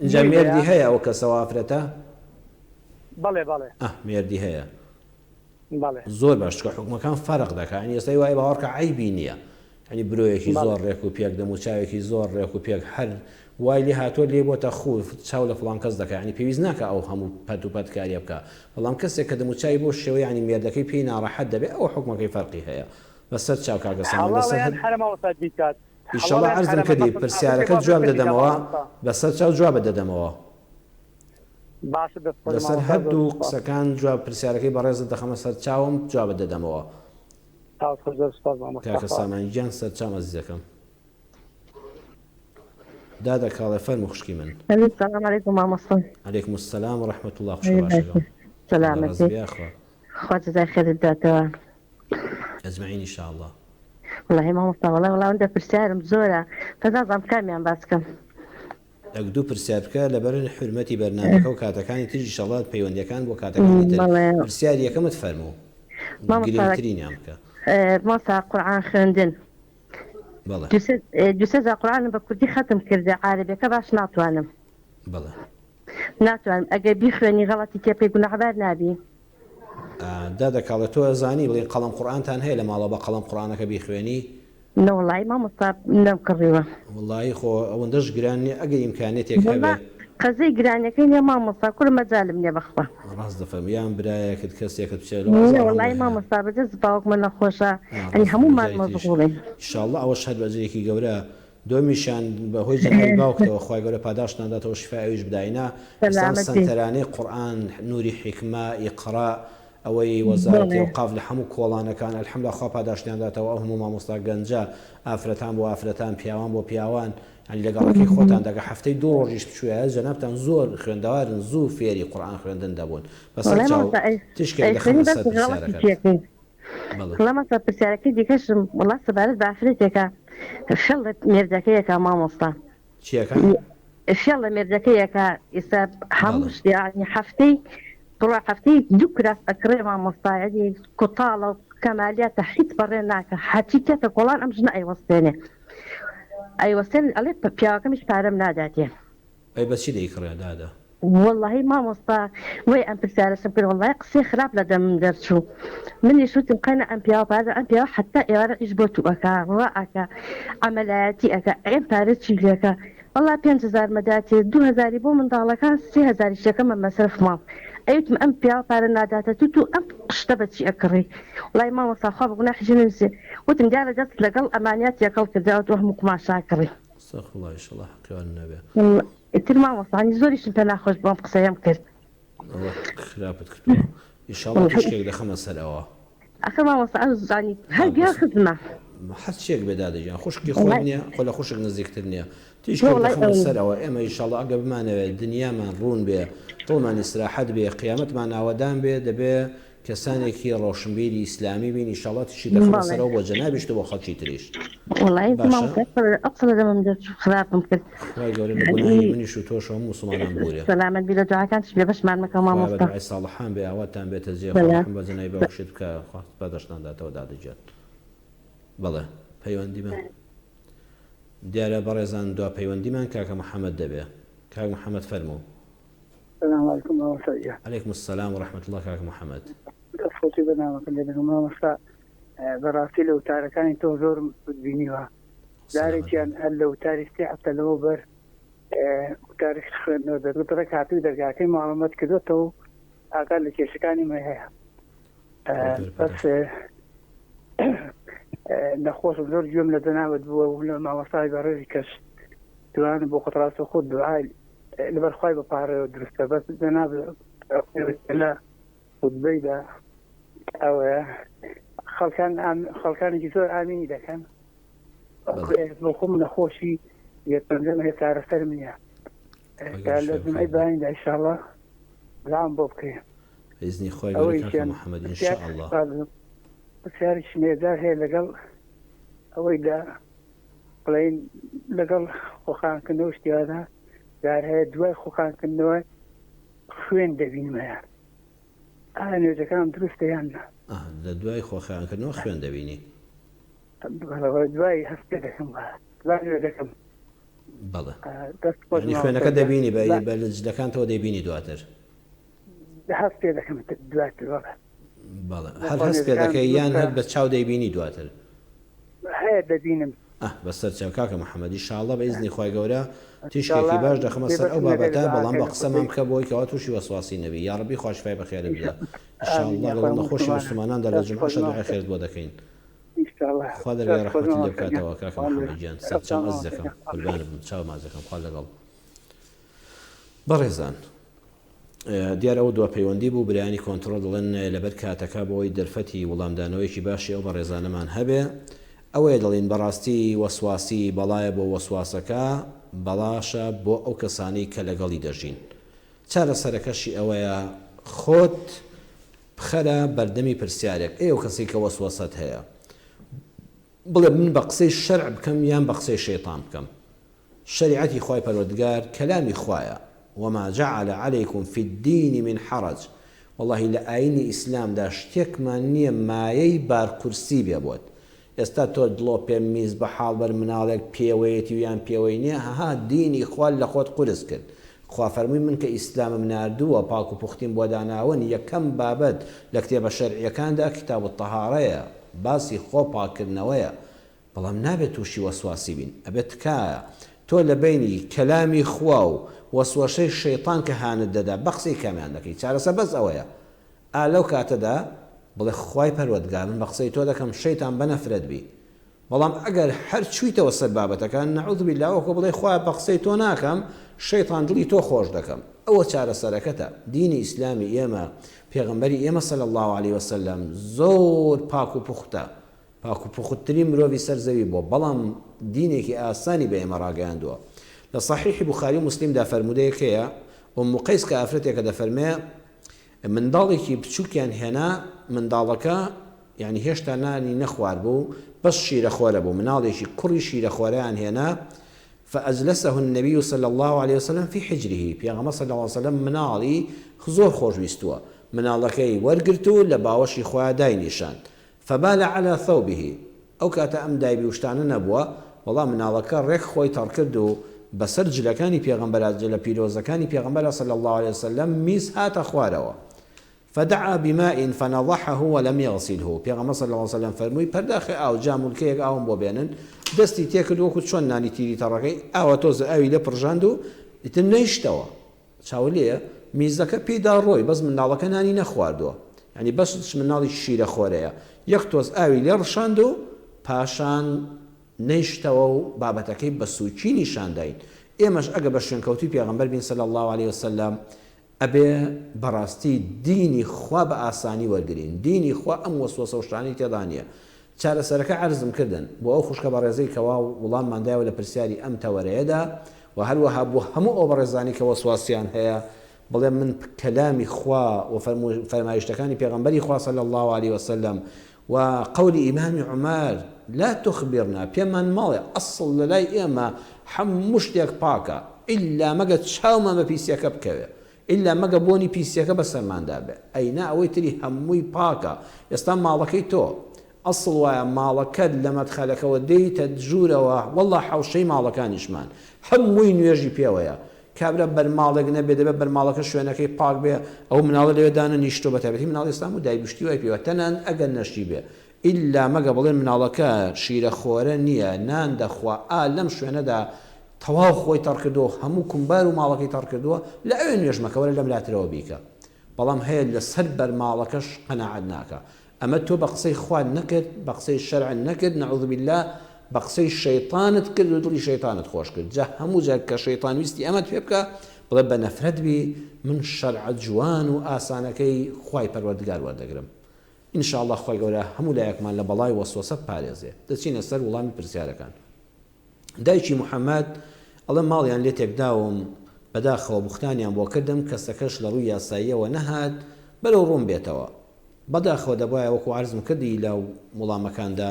ئینجا مووی مێردی هەیە. هەیە ئەو کەسە ئەو ئافرەتە؟ بەڵێ بەڵێ. ئە مێردی هەیە. بەڵێ. زۆر باش چونکە حوکمەکان فەرق دەکا یانی ئێستا وایە باوەڕکە عەیبی نییە یانی برۆیەکی بەڵێ. زۆر ڕێک و پێک دەموچاوێکی زۆر ڕێک و پێک هەر وای لێ هاتووە لێ بۆتە خوو چاو لە فڵان کەس دەکا یانی پێویست ناکا ئەو هەموو پەت و پەتکاریە بکا بەڵام کەسێک کە دەموچاوی بەو شێوە یانی مێردەکەی پێی ناڕەحەت دەبێ ئەوە حوکمەکەی فەرقی هەیە بەسەر چاو کاکە سامان حەڵاڵە لەسەر یان هەر حەرامە وەستا بیکات حەڵاڵە ئیشەڵا یان عەرزم حەرامە کردی مەسەن ئافرەتێک پرسیارەکەت وا جواب بێ بیکا دەدەمەوە مامۆستا. بەسەر چاو جوابت دەدەمەوە. باشە دەست خۆش لەسەر مامۆستا زۆر هەردوو سوپاس. قسەکان جواب پرسیارەکەی بەڕێزت دەخەمە سەر چاوم جوابت دەدەمەوە. چاوت خۆش زۆر سوپاس مامۆستا کاکە خوا. سامان گیان سەرچاوم ئەزیزەکەم. دادە کاڵێ فەرموو خوشکی من. ئەلو سلام علیکم مامۆستا. علیکم السلام و رحمة اللە خوشکە باشەکەم. اللە ڕازی سەلامەتی بێ یاخوا. خوا جزای خێرت بداتەوە. اجمعین ان شاء اللە. وەڵاهی مامۆستا وەڵای وەڵا ئەوەندە پرسیارم زۆرە بەس نازانم کامیان باس کەم. یەک دوو پرسیار بکە لەبەر حورمەتی بەرنامەکە و کاتەکانی تریش ئیشەڵا پەیوەندیەکان بۆ کاتەکانی تر بەڵێ پرسیاری یەکەمت فەرموو مامۆستا گرنگترینیان بکە. مامۆستا قورئان خوێندن بەڵێ. دوسێ جار قورئانم بە کوردی خەتم کردە عارەبیەکە باش ناتوانم. بەڵێ. ناتوانم ئەگەر بیخوێنی غەڵەتی تێبکەی گوناحبار نابی؟ دادە کاڵێ تۆ ئەزانی بڵێن قەڵەم قورئانتان هەیە لە ماڵەوە بە قەڵەم قورئانەکە بیخوێنی؟ نەوەڵایی مامۆستا نەم کڕیوە. وەڵایی خۆ ئەوەندەش گران نیە ئەگەر ئیمکانیەتێک وەڵا هەبێ. قەزەی گرانیەکەی نیە مامۆستا کورە مەجالم نیە بەخوا. ڕاست دەفەرمووی یان برایەکت کەسێکت بچێ لۆ ئازار نەوەڵایی هەمووی هەیە. مامۆستا بەدەست باوکمە نەخۆشە ئا یانی ڕاست دەفەرمووی هەموومان جاری تریش مەشغوڵین. ئیشاڵڵا ئەوەش هەر ئەجرێکی گەورە دۆمیشیان بە هۆی جەنابی باوکتەوە خوای گەورە پاداشتتان داتەوە شیفای ئەویش بداینا ئێستا ئەم سەلامەت بی. سەنتەرانەی قورئان نوری حیکمە ئیقرا. ئەوەی وەزارەتی بەڵێ. ئەوقاف لە هەموو کۆڵانەکان الحمدللە خوا پاداشتیان داتەوە ئەو هەموو مامۆستا گەنجە ئافرەتان بۆ ئافرەتان پیاوان بۆ پیاوان یانی لە گەڕەکەی خۆتان دەگە هەفتەی دوو ڕۆژیش بچویایە جەنابتان زۆر خوێندەوارن زوو فێری قورئان خوێندن دەبوون بەسەر وەڵای چاو مامۆستا ئەی تیشکێک ئەی دەخەمە خوێنی بەس سەر غەڵەتی پرسیارەکەت تێکەی بەڵێ. وەڵا مامۆستا پرسیارەکەی دیکەشم وەڵا سەبارەت بە ئافرەتێکە فێڵ لە مێردەکەیەکە مامۆستا چیەکە؟ فێڵ لە مێردەکەیەکە ئێستا بەڵێ. هەموو شتێ یانی هەفتەی بڕوا هەفتەی دوو کراس ئەکڕێ مامۆستا یانی کوتاڵە و کەمالیاتە هیچ بەڕێ ناکە هەرچی تێتە کۆڵان ئەم ژنە ئەیوەستێنێ ئەیوەستێن ئەڵێ پیاوەکەمیش پارەم ناداتێ. ئەی بە چی دەیکڕێ دادە؟ وەڵاهی مامۆستا وەی ئەم پرسیارەشم کرد وەڵاهی قسەی خراپ لە دەمم دەرچوو منیش وتم قەینا ئەم پیاوە پارە ئەم پیاوە حەتا ئێوارە ئیش بۆ تو ئەکا ڕا ئەکا عەمەلایەتی ئەکا ئەم پارە چی لێکا وەڵا 5000 مەداتێ دوو هەزاری بۆ منداڵەکان سێ هەزاریش یەکەمە مەسرەف ماڵ ئەیوتم ئەم پیاوە پارە ناداتە تو تو ئەم قشتە بە چی ئەکڕی وەڵای مامۆستا خوا بە گوناحیشی نەنووسێ وتم دیارە دەست لەگەڵ ئەمانیات تێکەڵ کردەوە تۆ هەموو قوماشە ئەکڕی. استغفر اللە ئیشەڵا حەقی وان نەبێ. ئیتر مامۆستا ی زۆریشم پێ ناخۆش بوو ئەم قسەیەم کرد. ئەوە خراپت کردووە ئیشەڵا تیشکێک دەخەمە سەر ئەوە. ئەخر مامۆستا ئەو زانی هەر گوێ خزمە. هەرچیەک بێ دادە گیان خوشکی خۆت نیە خۆ لە خوشک نزیکتر نیە تیشکێک دەخەمە سەر ئەوە ئێمە ئیشەڵا ئەگەر بمانەوێت دنیامان ڕوون بێ دڵمان ئیسراحەت بێ قیامەتمان ئاوەدان بێ دەبێ کەسانێکی ڕۆشنبیری ئیسلامی بین ئیشەڵا تیشک دەخەمە سەرەوە بۆ جەنابیشت و بۆ خەڵکی تریش وەڵایی باشە مامۆستا ئەو قسە لە دەمم دەرچوو خراپم کرد خوای گەورە لە گوناهی منیش و تۆش و هەموو موسڵمانان ببورێ. سەلامەت بی لە دوعاکانتش بێبەشمان مەکە خوایە بە مامۆستا. دوعای ساڵحان بێ ئاواتتان بێتە جێ خوا ڕەحم بە جەنابی باوکشت بکا خوا پاداشتان داتەوە دادە گیان بەڵێ پەیوەندیمان دیارە بەڕێزان دوا پەیوەندیمان کاکە محەمەد دەبێ کاک محەمەد فەرموو. سلام علیکم مامۆستا گیان. علیکم السلام و رحمة اللە کاک محمد. دەست خۆشی بەرنامەکەت لێ دەکەم مامۆستا بەڕاستی لە وتارەکانی تۆ زۆرم سوود بینیوە جارێکیان هەر لە وتاری سێ هەفتە لەوە بەر وتارێکت خوێندنەوە دەگوت ڕێک هاتووی دەرگاکەی ماڵەمەت کردوێتەوە ئاگات لە کێشەکانی مە هەیە بەس نەخۆشم زۆر گوێم لە جەنابت بووە و لە مامۆستای بەڕێزی کەش دوان بۆ خۆت ڕاستە خۆت دوعای لەبەر خوای بپاڕێوە دروستە بەس جەناب لە خوتبەیدا ئەوەیە خەڵکان خەڵکانێکی زۆر ئامینی دەکەن بۆ خۆم نەخۆشی یەکەم هەیە چارەسەرم نییە لە جمعەی بەیانیدا ئینشاءاللە دوعام بۆ بکەین ئیزنی خوای گەورە کاکە محمد ان شاء اللە. پرسیارێکی مێردار هەیە لەگەڵ ئەوەی لە بڵێین لەگەڵ خۆخانکردنەوە شتیانە جار هەیە دوای خۆخانکردنەوە خوێن دەبینم هەیە ئایا نوێژەکانم دروستە یان نا؟ لە دوای خۆخانکردنەوە خوێن دەبینی؟ دوای هەست پێ دەکەم دوای نوێژەکەم. بەڵێ یانی خوێنەکە دەبینی بە بە جلەکانتەوە دەیبینی دواتر؟ هەست پێ دەکەم دواتر بەڵێ. بەڵێ هەر هەست پێ دەکەی یان هەر بە چاو دەیبینی دواتر؟ هەیە دەبینم. ئەه بەسەر چاو کاکە محمد ئیشاڵڵە بە ئیزنی خوای گەورە تیشکێکی باش دەخەمە سەر ئەو بابەتە بەڵام بە قسەمان بکە بۆی کەوا توشی وەسواسی نەبی یاڕەبی خوا شفای بەخێرت بدا ئیشاڵڵە لەگەڵ نەخۆشی موسڵماناندا لە جومعەشا دوعای خێرت بۆ دەکەین خوا دەرگای ڕەحمەتی لێ بکاتەوە کاکە محمد گیان سەرچاو ئەزیزەکەم قوربانت بم چاو ماچەکەم خوا لەگەڵ بەڕێزان دیارە ئەو دوا پەیوەندی بوو، برایانی کۆنتڕۆڵ دەڵێن لەبەر کاتەکە بۆی دەرفەتی وڵامدانەوەیەکی باشی ئەو بەڕێزانەمان هەبێ، ئەوەیە دەڵێین بەڕاستی وەسواسی بەڵایە بۆ وەسواسەکە، بەڵاشە بۆ ئەو کەسانەی کە لەگەڵی دەژین. چارەسەرەکەشی ئەوەیە خۆت بخەرە بەردەمی پرسیارێک، ئەی ئەو کەسەی کە وەسوەسەت هەیە بڵێ من بە قسەی شەرع بکەم یان بە قسەی شەیتان بکەم؟ شەریعەتی خوای پەروەردگار کەلامی خوایە، وما جعل علیکم فی الدین من حرج، وەڵاهی لە ئاینی ئیسلامدا شتێکمان نیە مایەی بارقورسی بێ بۆت، ئێستا تۆ دڵۆپێ میز بە حاڵ بەر مناڵێک پێوەیەتی و یان پێوەی نیە، هەها دینی خوات لە خۆت قورس کرد، خوا فەرمووی من کە ئیسلامم ناردووە پاک و پوختیم بۆ داناون، یەکەم بابەت لە کتێبە شەرعیەکاندا کتاب الطهارەیە، باسی خۆ پاککردنەوەیە، بەڵام نابێت توشی وەسواسی بین ئەبێت تکایە تۆ لە بەینی کەلامی خوا و وەسوەشەی شەیتان کە هانت دەدا بەقسەی کامیان دەکەی چارەسەر بەس ئەوەیە ئا لەو کاتەدا بڵێ خوای پەروەردگار من بەقسەی تۆ دەکەم شەیتان بەنەفرەت بی بەڵام ئەگەر هەر چویتەوە سەر بابەتەکە نعوذ باللە وەکو بڵێ خوایە بەقسەی تۆ ناکەم شەیتان دڵی تۆ خۆش دەکەم. ئەوە چارەسەرەکەتە دینی ئیسلامی ئێمە پێغەمبەری ئێمە صلی اللە علیە وسلم زۆر پاک و پوختە پاک و پوختترین مرۆڤی سەر زەوی بووە بەڵام دینێکی ئاسانی بە ئێمە ڕاگەیاندووە لە صحیحی بوخاری و موسلیمدا فەرموودەیەک هەیە ئوم قەیس کە ئافرەتێکە دەفەرمێ منداڵێکی بچووکیان هێنا منداڵەکە یانی هێشتا نانی نەخواربوو بەس شیرەخۆرە بوو مناڵێکی کوڕی شیرەخۆرەیان هێنا فاجلسه النبی صلی اللە علیە وسلم فی حجره، پێغەمبەر صلی اللە علیە وسلم مناڵی زۆر خۆش ویستووە، مناڵەکەی وەرگرت و لە باوەشی خۆیا داینیشاند، فبال علی ثوبه، ئەو کاتە ئەم دایبی و شتانە نەبووە، وەڵا مناڵەکە ڕێک خۆی تەڕکرد و بەسەر جلەکانی پێغەمبەرا جلە پیرۆزەکانی پێغەمبەرا صلی اللە علیە وسلم میز هاتە خوارەوە. فدعا بماء فنضحه ولم یغسله، پێغەمبەر صلی اللە علیە وسلم فەرمووی، پەرداخێ ئاو، جامولکەیەک ئاوم بۆ بێنن، دەستی تێکرد وەکو چۆن نانی تیری تەڕەکەی ئاوا تۆزێ ئاوی لێ پڕژاند و ئیتر نەیشتەوە، چاو لێیە میزەکە پێیدا ڕۆی، بەس منداڵەکە نانی نەخواردووە، یانی بەس منداڵێکی شیرەخۆرەیە، یەک تۆز ئاوی لێ ڕشاند و پاشان نەیشتەوە و بابەتەکەی بە سووکی نیشان داین، ئێمەش ئەگەر بە شوێنکەوتووی پێغەمبەر بین صلی اللە علیە وسلم ئەبێ بەڕاستی دینی خوا بە ئاسانی وەرگرین دینی خوا ئەم وەسوەسە و شتانەی تێدا نیە چارەسەرەکە عەرزم کردن بۆ ئەو خوشکە بەڕێزەی کەوا وڵاممان دایەوە لە پرسیاری ئەم تەوەرەیەدا و هەروەها بۆ هەموو ئەو بەڕێزانی کە وەسواسیان هەیە بڵێم من کەلامی خوا و فەرمایشتەکانی پێغەمبەری خوا صلی اللە علیه وسلم و قەولی ئیمامی عومەر لا تخبرنا پێمان مەڵێ ئەسڵ لەلای ئێمە هەموو شتێک پاکە ئیلا مەگە چاومان بە پیسیەکە بکەوێ ئیلا مەگە بۆنی پیسیەکە بەسەرماندا بێ ئەینا ئەوەی تری هەمووی پاکە ئێستا ماڵەکەی تۆ ئەسڵ وایە ماڵەکەت لە مەدخەلەکەوە دێیتە ژوورەوە وەڵا حەوشەی ماڵەکانیشمان هەمووی نوێژی پێوەیە کابرا بەرماڵێک نەبێ دەبێ بەرماڵەکە شوێنەکەی پاک بێ ئەو مناڵە لەوێ دانەنیشتوە بەتایبەتی مناڵی ئێستا هەموو دایک و شتی وای پێوە تەنانەت ئەگەر نەشی بێ ئیلا مەگە بڵێن مناڵەکە شیرە خۆرە نیە نان دەخوا ئا لەم شوێنەدا تەواو خۆی تەڕ کردوە و هەموو کومبار و ماڵەکەی تەڕ کردوە لە ئەوێ نوێژ مەکە وەرە لەم لاترەوە بیکە بەڵام هەیە لەسەر بەرماڵەکەش قەناعەت ناکا ئەمە تۆ بە قسەی خوات نەکرد بە قسەی شەرعت نەکرد نعوذ باللە بە قسەی شەیتانت کرد و دڵی شەیتانت خۆش کرد جا هەموو جار کە شەیتان ویستی ئەمەت پێ بکا بڵێ بە نەفرەت بی من شەرعە جوان و ئاسانەکەی خوای پەروەردگار وەردەگرم ان شاء اللە خوای گەورە هەموو لایەکمان لە بەڵای وەسوەسە بپارێزێ دەچینە سەر وڵامی پرسیارەکان. دایکی محەمەد ئەڵێ ماڵیان لێ تێکداوم، بەداخەوە بوختانیان بۆ کردم، کەسەکەش لە ڕووی یاساییەوە نەهات بەرەو ڕووم بێتەوە. بەداخەوە دەبوایە وەکو عەرزم کردی لە وڵامەکاندا،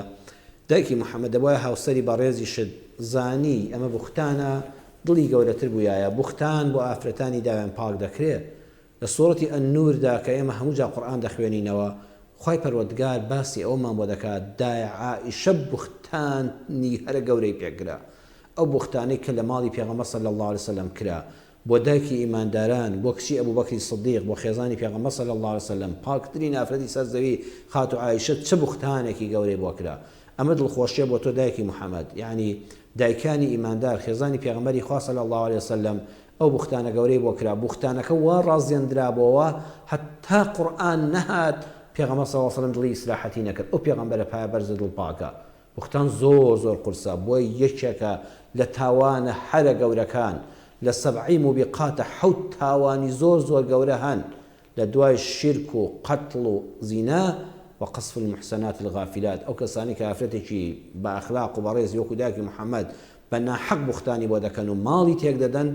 دایکی محەمەد دەبوایە هاوسەری بەڕێزیشت زانی ئەمە بوختانە، دڵی گەورەتر بوویایە، بوختان بۆ ئافرەتانی داوێن پاک دەکرێ، لە سوڕەتی النور دا کە ئێمە هەموو جار قورئان دەخوێنینەوە خوای پەروەردگار باسی ئەوەمان بۆ دەکات دایە عائیشە بوختانی هەرە گەورەی پێکرا ئەو بوختانەی کە لە ماڵی پێغەمبەر صلی اللە علیە وسلم کرا بۆ دایکی ئیمانداران بۆ کچی ئەبوبەکری صدیق بۆ خێزانی پێغەمبەر صلی اللە علیە وسلم پاکترین ئافرەتی سەر زەوی خاتوو عائیشە چ بوختانێکی گەورەی بۆ کرا ئەمە دڵخۆشیە بۆ تۆ دایکی محمد یەعنی دایکانی ئیماندار خێزانی پێغەمبەری خوا صلی اللە علیە وسلم ئەو بوختانە گەورەی بۆ کرا، بوختانەکە وا ڕازێندرابۆوە هەتا قورئان نەهات پێغەمبەر صلی اللە علیە وسلم دڵی ئیسراحەتی نەکرد، ئەو پێغەمبەرە پایە بەرزە دڵ پاکە، بوختان زۆر زۆر قورسە، بۆیە یەکێکە لە تاوانە هەرە گەورەکان، لە سەبعەی موبیقاتە حەوت تاوانی زۆر زۆر گەورە هەن، لە دوای شیرک و قەتڵ و زینا و قذف المحصنات الغافلات ئەو کەسانەی کە ئافرەتێکی بە ئەخلاق و بەڕێزی وەکو دایکی محمد بە ناحەق بوختانی بۆ دەکەن و ماڵی تێک دەدەن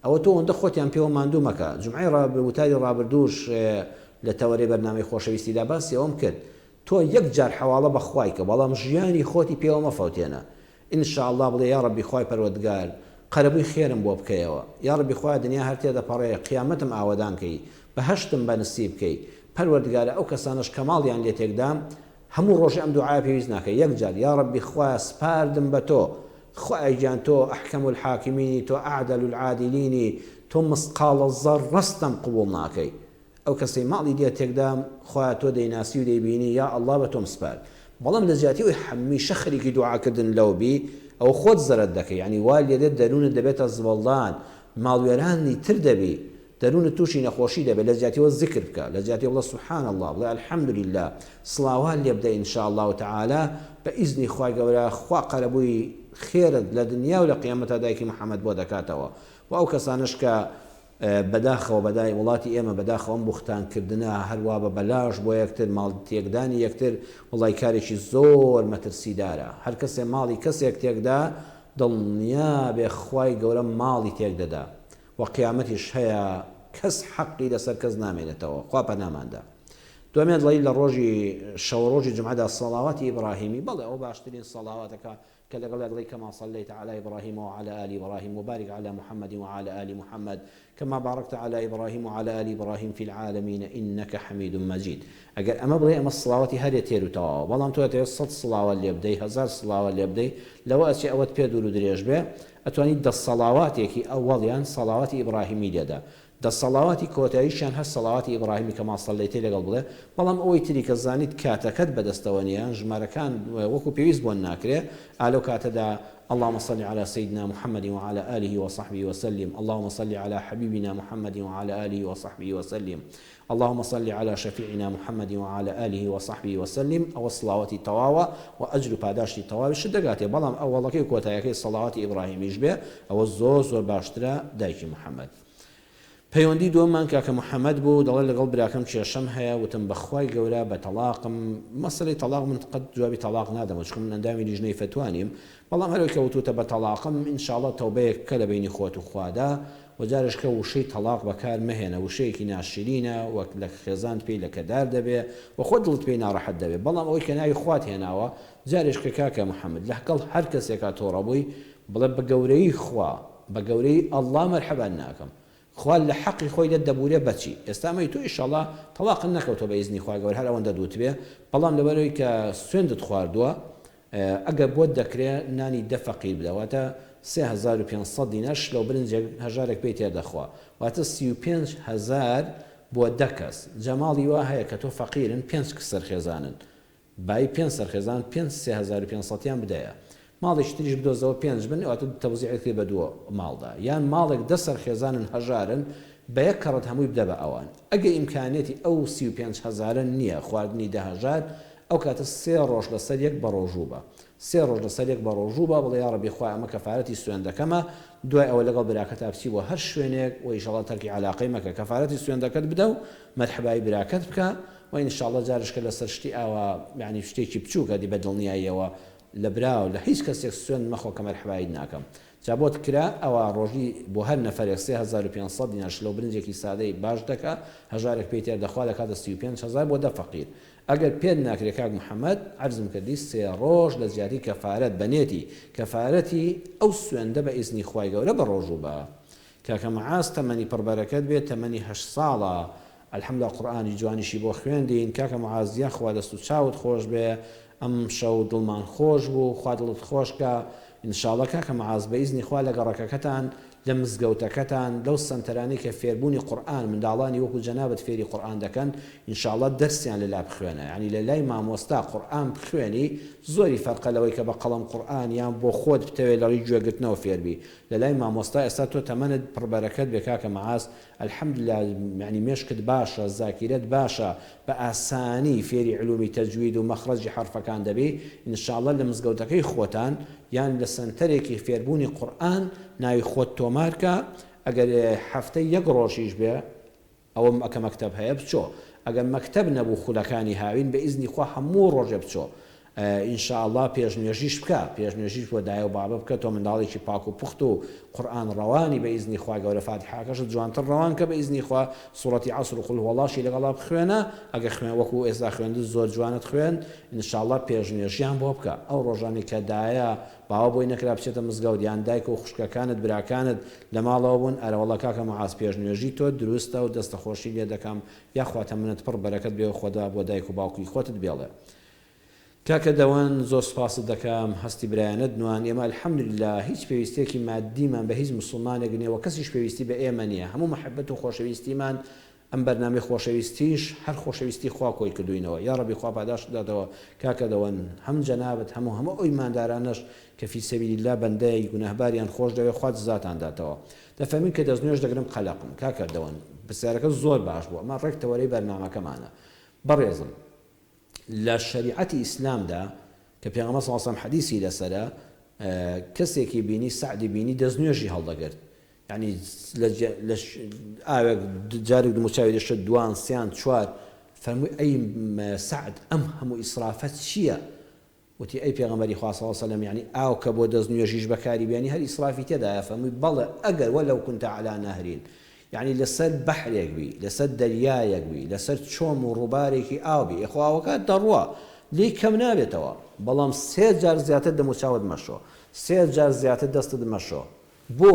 ئەوە تۆ ئەوەندە خۆتیان پێوە ماندوو مەکە جومعەی ڕابر وتاری ڕابردووش لە تەوەرەی بەرنامەی خۆشەویستیدا باسی ئەوەم کرد تۆ یەک جار حەواڵە بە خوای کە بەڵام ژیانی خۆتی پێوە مەفەوتێنە ان شاء اللە بڵێ یاڕەبی خوای پەروەردگار قەرەبووی خێرم بۆ بکەیەوە یاڕەبی خوایە دنیا هەر تێدەپەڕێ قیامەتم ئاوەدان کەی بەهەشتم بە نسیب کەی پەروەردگارە ئەو کەسانەش کە ماڵیان لێ تێکدام هەموو ڕۆژێ ئەم دوعایە پێویست ناکەی یەک جار یاڕەبی خوایە سپاردم بە تۆ خوایە گیان تۆ احکم الحاکمینی تۆ اعدل العادلینی تۆ مسقاڵە زەڕڕە ستەم قبوڵ ناکەی ئەو کەسەی ماڵی لێ تێکدام خوایە تۆ دەیناسی و دەیبینی یا اللە بە تۆم سپارد بەڵام لە جیاتی ئەوەی هەمیشە خەریکی دوعا کردن لەو بی ئەوە خۆت زەرەر دەکەی یانی وا لێدێت دەرونت دەبێتە زبڵدان ماڵوێرانی تر دەبی دەرونت توشی نەخۆشی دەبێت لە جیاتی ئەوە زیکر بکە لە جیاتی بڵێ سبحان اللە بڵێ الحمدللە سڵاوات لێ بدە ان شاء اللە تعالی بە ئیزنی خوای گەورە خوا قەرەبووی خێرت لە دنیا و لە قیامەتا دایکی محمد بۆ دەکاتەوە وە ئەو کەسانەش کە. بەداخەوە بەدای وڵاتی ئێمە بەداخەوە ئەم بوختان کردنە هەروا بە بەلاش بۆ یەکتر ماڵ تێکدانی یەکتر وەڵای کارێکی زۆر مەترسیدارە هەر کەسێ ماڵی کەسێک تێکدا دڵنیابێ خوای گەورە ماڵی تێک دەدا وە قیامەتیش هەیە کەس حەقی لەسەر کەس نامێنێتەوە خوا پەنامان دا دوەمیان دڵی لە ڕۆژی شەوە ڕۆژی جومعەدا سەڵاواتی ئیبڕاهیمی بەڵێ ئەوە باشترین سەڵاواتە کە کە لەگەڵیا دڵی کما صلیت علی ابراهیم وعلی آل ابراهیم وبارک علی محمد وعلی آل محمد کما بارکت علی ابراهیم وعلی آل ابراهیم فی العالمین انک حمید مجید ئەگەر ئەمە بڵێی ئەمە سڵاوەتی هەرێ تێر و تەواوە بەڵام تۆ ئەتەوێ سەت سڵاوات لێ بدەی هەزار سڵاوات لێ بدەی لەوە ئەچێ ئەوەت پێ دوور و درێژ بێ ئەتوانی دە سەڵاواتێکی ئەوەڵیان سەڵاواتی ئیبڕاهیمی لێدە دە سەڵاواتی کۆتاییشیان هەر سەڵاواتی ئیبڕاهیمی کما صلیت ی لەگەڵ بڵێ بەڵام ئەوەی تری کە زانیت کاتەکەت بەدەستەوە نیە یان ژمارەکان وەکو پێویست بۆن ناکرێ ئا لەو کاتەدا اللهم صل علی سیدنا محمد وعلی آله وصحبه وسلم اللهم صل علی حبیبنا محمد وعلی آله وصحبه وسلم اللهم صل علی شفیعنا محمد وعلی آله وصحبه وسلم ئەوە سڵاوەتی تەواوە و ئەجر و پاداشتی تەواویشت دەگاتێ بەڵام ئەوەڵەکەی و کۆتایەکەی سەڵاواتی ئیبڕاهیمیش بێ ئەوە زۆر زۆر باشترە دایکی محمد. پەیوەندی دووەممان کاکە محمد بوو دەڵێ لەگەڵ براکەم کێشەم هەیە وتم بەخوای گەورە بە تەڵاقم مەسەلەی تەڵاق من قەت جوابی تەڵاق نادەمەوە چونکە من ئەندامی لیژنەی فەتوا نیم بەڵام هەرەوەی کە وتوتە بە تەڵاقم ان شاء اللە تەوبەیەک بکە لە بەینی خۆت و خوادا وە جارێشکە وشەی تەڵاق بەکار مەهێنە وشەیەکی ناشرینە وە لە خێزانت پێی لەکەدار دەبێ وە خۆت دڵت پێی ناڕەحەت دەبێ بەڵام ئەوەی کە ناوی خوات هێناوە جارێشکە کاکە محمد لهگەڵ هەر کەسێکا تۆڕەبووی بڵێ بە گەورەیی خوا بە گەورەیی اللە مەرحەبات ناکەم خوا لە حەقی خۆی لێت دەبورێ بەچی ئێستا ئەمەی تۆ ئیشەڵا تەڵاقت نەکەوتوە بە ئیزنی خوای گەورە هەر ئەوەندەت وتبێ بەڵام لەبەرئەوەی کە سوێندت خواردوە ئەگەر بۆت دەکرێ نانی دە فەقیر بدە واتە 3500 دینار شلەو برنجێک هەژارێک پێی تێر دەخوا واتە 35000 بۆ دە کەس جا ماڵی وا هەیە کە تۆ فەقیرن پێنج کسەر خێزانن بای پێنج سەرخێزان پێنج 3500 یان بدەیە ماڵێکی تریش بدۆزەوە پێنج بن واتە تەوزیعت کرد بە دوو ماڵدا یان ماڵێک دە سەرخێزانن هەژارن بە یەک کەڕەت هەمووی بدە بە ئەوان ئەگەر ئیمکانیەتی ئەو 35 هەزارە نییە خواردنی دە هەژار ئەو کاتە سێ ڕۆژ لەسەر یەک بەڕۆژوو بە سێ ڕۆژ لەسەر یەک بەڕۆژوو بە بڵێ یاڕەبی خوایە ئەمە کەفارەتی سوێندەکەمە دوای ئەوە لەگەڵ براکەتا بچی بۆ هەر شوێنێک وە ئیشەڵا تەرکی عەلاقەی مەکە کەفارەتی سوێندەکەت بدە و مەرحەبای براکەت بکە وە ان شاء اللە جارشکە لەسەر شتی ئاوا یانی شتێکی بچوکە دی بە دڵنیاییەوە لە برا و لە هیچ کەسێک سوێند مەخۆ کە مەرحەبایت ناکەم جا بۆت کرا ئەوا ڕۆژی بۆ هەر نەفەرێک 3500 دینار شلەو برنجێکی سادەی باش دەکا هەژارێک پێی تێر دەخوا دەکاتە 35000 بۆ دە فەقیر ئەگەر پێت ناکرێ کاک محمد عەرزم کردی سێ ڕۆژ لە جیاتی کەفارەت بە نێتی کەفارەتی ئەو سوێندە بە ئیزنی خوای گەورە بە ڕۆژوو بە کاکە معاز تەمەنی پڕ بەرەکەت بێ تەمەنی هەشت ساڵە الحمدللە قورئانی جوانیشی بۆ خوێندین کاکە معاز یاخوا دەست و چاوت خۆش بێ ئەم شەو دڵمان خۆش بوو خوا دڵت خۆش کا ان شاءاللە کاکە معاز بە ئیزنی خوا لە گەڕەکەکەتان لە مزگەوتەکەتان لەو سەنتەرانەی کە فێربوونی قورئان منداڵانی وەکو جەنابت فێری قورئان دەکەن ان شاءاللە دەرسیان لەلا بخوێنە یانی لە لای مامۆستا قورئان بخوێنی زۆری فەرقە لەوەی کە بە قەڵەم قورئان یان بۆ خۆت بتەوێ لە ڕێی گوێگرتنەوە فێربی لە لای مامۆستا ئێستا تۆ تەمەنت پڕ بەرەکەت بێ کاکە معاز الحمدللە یانی مێشکت باشە زاکیرەت باشە بە ئاسانی فێری علومی تەجوید و مەخرەجی حەرفەکان دەبی ان شاء اللە لە مزگەوتەکەی خۆتان یان لە سەنتەرێکی فێربوونی قورئان ناوی خۆت تۆمار کە ئەگەر هەفتەی یەک ڕۆژیش بێ ئەوە کە مەکتەب هەیە بچۆ ئەگەر مەکتەب نەبوو خولەکانی هاوین بە ئیزنی خوا هەموو ڕۆژێ بچۆ ان شاء اللە پێش نوێژیش بکە پێش نوێژیش بۆ دایە و بابە بکە تۆ منداڵێکی پاک و پوخت و قورئان ڕەوانی بە ئیزنی خوای گەورە فاتیحاکەشت جوانتر ڕەوان کە بە ئیزنی خوا سوڕەتی عەسر و قل هو اللە شی لەگەڵا بخوێنە ئەگەر خوێن وەکو ئێستا خوێندت زۆر جوانت خوێند ان شاء اللە پێش نوێژیان بۆ بکە ئەو ڕۆژانەی کە دایە باوە بۆی نەکرا بچێتە مزگەوت یان دایک و خوشکەکانت براکانت لە ماڵەوە بوون ئەرەوەڵا کاکە معاذ پێش نوێژی تۆ دروستە و دەستە خۆشی لێ دەکەم یاخوا تەمەنت پڕ بەرەکەت بێ و خودا بۆ دایک و باوکی خۆتت بێڵێ. کاکە دەوەن زۆر سوپاست دەکەم هەستی برایانەت نوان ئێمە الحمدللە هیچ پێویستیەکی مادیمان بە هیچ موسڵمانێک نیە وە کەسیش پێویستی بە ئێمە نیە هەموو مەحەبەت و خۆشەویستیمان ئەم بەرنامەی خۆشەویستیش هەر خۆشەویستی خوا کۆی کردوینەوە یاڕەبی خوا پاداشتت داتەوە کاکە دەوەن هەم جەنابت هەموو هەموو ئەو ئیماندارانەش کە فی سبیل اللە بەندەی گوناهباریان خۆش دەوێ خوا جزاتان داتەوە دەفەرمووی کە دەستنوێژ دەگرم قەلەقم کاکە دەوەن پرسیارەکە زۆر باش بوو ئەمە ڕێک تەوەرەی بەرنامەکەمانە بەڕێزم لە شەریعەتی ئیسلامدا کە پێغەمبەر صلی اللە علیە وسلم حەدیسی لەسەرە کەسێکی بینی سەعدی بینی دەستنوێژی هەڵدەگرت. یانی لە لە ئاوێک جارێک دموچاوی دەشت دوان سیان چوار فەرمووی ئەی سەعد ئەم هەموو ئیسرافە چییە؟ وتی ئەی پێغەمبەری خوا صلی اللە علیە وسلم یەعنی ئاو کە بۆ دەست نوێژیش بەکاری بێنی هەر ئیسرافی تێدایە فەرمووی بەڵێ ئەگەر ولو کنت علی نهر یەعنی لەسەر بەحرێک بی لەسەر دەریایەک بی لەسەر چۆم و ڕووبارێکی ئاو بی ئێ خۆ ئاوەکە دەڕوا لێی کەم نابێتەوە بەڵام سێ جار زیاتر دەموچاوت مەشۆ سێ جار زیاتر دەستت مەشۆ بۆ؟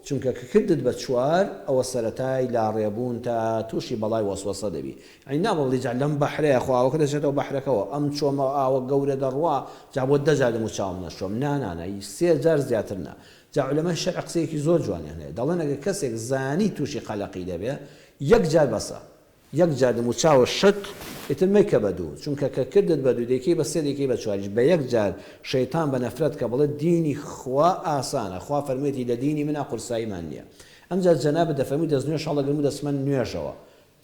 چونکە کە کردت بە چوار ئەوە سەرەتای لاڕێبوونتە تووشی بەڵای وەسوەسە دەبی یانی نابێ بڵێی جا لەم بەحرەیە خۆ ئاوەکە دەچێتەوە بەحرەکەوە ئەم چۆمە ئاوە گەورە دەڕوا جا بۆ دە جار دەم و چاوم نەشۆم نا نا نا سێ جار زیاتر نا جا عولەمای شەرع قسەیەکی زۆر جوانیان هەیە دەڵێن ئەگەر کەسێک زانی تووشی قەلەقی دەبێ یەک جار بەسە یەک جار دەموچاوت شت ئیتر مەیکە بە دوو چونکە کە کردت بە دوو دەیکەی بە سێ دەیکەی بە چواریش بە یەک جار شەیتان بە نەفرەت کە بڵێ دینی خوا ئاسانە خوا فەرموویەتی لە دینی منا قورساییمان نیە ئەمجا جەنابت دەفەرمووی دەست نوێژ هەڵدەگرم و دەچمە نوێژەوە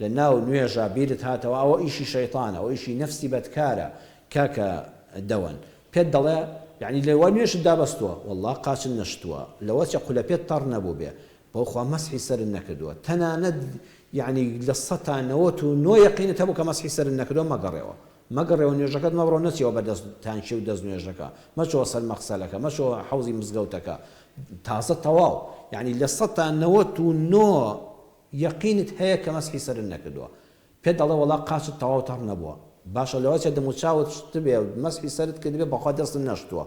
لە ناو نوێژا بیرت هاتەوە ئەوە ئیشی شەیتانە ئەوە ئیشی نەفسی بەدکارە کاکە دەوەن پێت دەڵێ یەعنی لەوە نوێژت دابەستووە وەڵا قاچت نەشتووە لەوە چە قولەپێت تەڕ نەبووبێ بەخوا مەسحی سەرت نەکردووە تەنانەت یەعنی لە سەتا 99 یەقینت هەبوو کە مەسحی سەرت نەکردووە مەگەڕێوە مەگەڕێوە نوێژەکەت مەبڕۆ نەچیەوە بەر دەست تانکی و دەست نوێژەکە مەچۆوە سەر مەغسەلەکە مەچۆوە حەوزی مزگەوتەکە تازە تەواو یەعنی لە سەتا 99 یەقینت هەیە کە مەسحی سەرت نەکردووە پێت دەڵێ وەڵا قاچت تەواو تەڕ نەبووە باشە لەوەچێ دەموچاوت شتبێ و مەسحی سەرت کردبێ بەخوا دەستت نەشتووە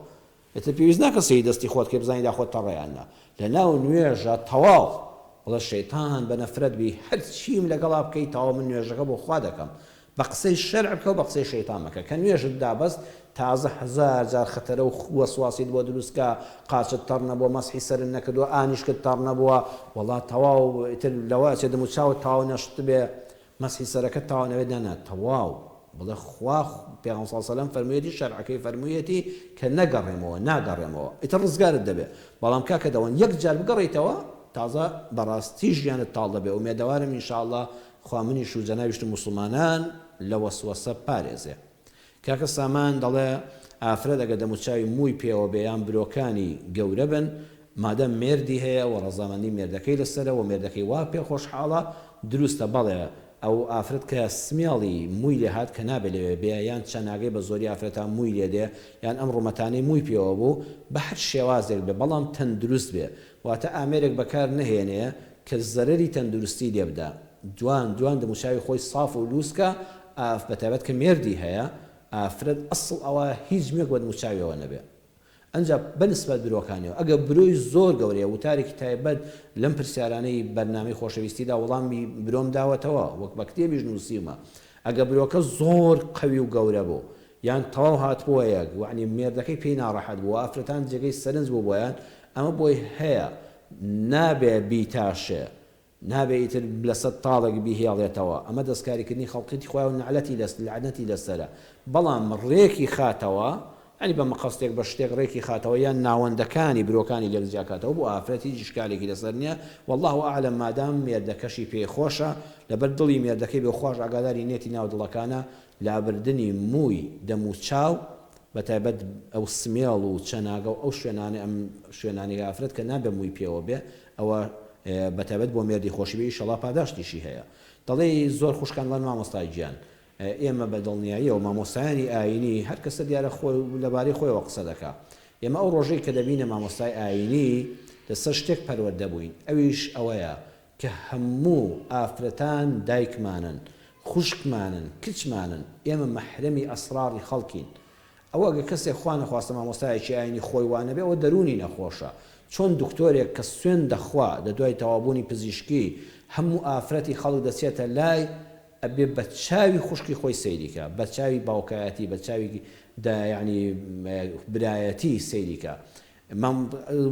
ئیتر پێویست ناکە سەیری دەستی خۆت کەی بزانی داخۆ تەڕە یان نا لەناو نوێژا تەواو بڵێ شەیتان بە نەفرەت بی هەرچیم لەگەڵا بکەی تەواو من نوێژەکە بۆ خوا دەکەم بە قسەی شەرع بکە و بە قسەی شەیتان مەکە کە نوێژت دابەست تازە هەزار جار خەتەرە و وەسواسیت بۆ دروست کا قاچت تەڕ نەبووە مەسحی سەرت نەکردووە ئانیشکت تەڕ نەبووە وەڵا تەواو ئیتر لەوە ئەچێ دەموچاوت تەواو نەشتبێ مەسحی سەرەکەت تەواو نەبێت نا نا تەواو بڵێ خوا پێغەمبەر صلی اللە علیە وسلم فەرموویەتی شەرعەکەی فەرموویەتی کە نەگەڕێمەوە ناگەڕێمەوە ئیتر ڕزگارت دەبێ بەڵام کاکە دەوەن یەک جار بگەڕێیتەوە تازە بەڕاستی ژیانت تاڵ دەبێ ئومێدەوارم ان شاء اللە خوا منیش و جەنابیشت و موسڵمانان لە وەسوەسە پارێزێ. کاکە سامان دەڵێ ئافرەت ئەگەر دەموچاوی مووی پێوە بێ یان برۆکانی گەورە بن مادەم مێردی هەیە و ڕەزامەندی مێردەکەی لەسەرە و مێردەکەی وا پێ خۆشحاڵە دروستە بەڵێ ئەو ئافرەت کە سمێڵی مووی لێ هات کە نابێ لەوێ بێ یان چەناگەی بە زۆری ئافرەتان مووی لێ دێ یان ئەم ڕوومەتانەی مووی پێوە بوو بە هەر شێوازێک بێ بەڵام تەندروست بێ واتە ئامێرێک بەکار نەهێنێ کە زەرەری تەندروستی لێ بدا جوان جوان دەموچاوی خۆی ساف و لوس کا ئاف بەتایبەت کە مێردی هەیە ئافرەت ئەسڵ ئەوە هیچ موێک بە دموچاویەوە نەبێ ئەنجا بە نسبەت برۆکانیەوە ئەگەر برۆی زۆر گەورەیە وتارێکی تایبەت لەم پرسیارانەی بەرنامەی خۆشەویستیدا وەڵامی برۆم داوەتەوە وەک بە کتێبیش نوسیومە ئەگە برۆکە زۆر قەوی و گەورە بوو یان تەواو هاتبووە یەک وەعنی مێردەکەی پێی ناڕەحەت بوو ئافرەتان جێگەی سەرنج بوو بۆیان ئەمە بۆی هەیە نابێ بیتاشێ نابێ ئیتر لەسەر تاڵێک بیهێڵێتەوە، ئەمە دەستکاریکردنی خەڵقیتی خوایە و نەعلەتی لەس لەعنەتی لەسەرە، بەڵام ڕێکی خاتەوە، یانی بە مقەستێک بە شتێک ڕێکی خاتەوە یان ناوەندەکانی برۆکانی لێک جیا کاتەوە بۆ ئافرەت هیچ ئیشکالێکی لەسەر نیە، واللە اعلم مادام مێردەکەشی پێی خۆشە لەبەر دڵی مێردەکەی بێ و خواش ئاگاداری نێتی ناو دڵەکانە، لابردنی مووی دەم و چاو بەتایبەت ئەو سمێڵ و چەناگە و ئەو شوێنانەی ئەم شوێنانەی ئافرەت کە نابێ مووی پێوە بێ ئەوە بەتایبەت بۆ مێردی خۆشی بێ ئیشەڵا پاداشتیشی هەیە دەڵێی زۆر خوشکان دەڵێن مامۆستا گیان ئێمە بە دڵنیاییەوە مامۆستایانی ئایینی هەر کەسە دیارە خۆی لەبارەی خۆیەوە قسە دەکا ئێمە ئەو ڕۆژەی کە دەبینە مامۆستای ئایینی لەسەر شتێک پەروەردە بووین ئەویش ئەوەیە کە هەموو ئافرەتان دایکمانن خوشکمانن کچمانن ئێمە مەحرەمی ئەسڕاڕی خەڵکین ئەوە گەر کەسێک خوا نەخواستە مامۆستایەکی ئاینی خۆی وا نەبێ ئەوە دەروونی نەخۆشە چۆن دکتۆرێک کە سوێند دەخوا لە دوای تەواوبوونی پزیشکی هەموو ئافرەتی خەڵک دەچێتە لای ئەبێ بە چاوی خوشکی خۆی سەیری کا بە چاوی باوکایەتی بە چاوی دا یانی برایەتی سەیری کا مام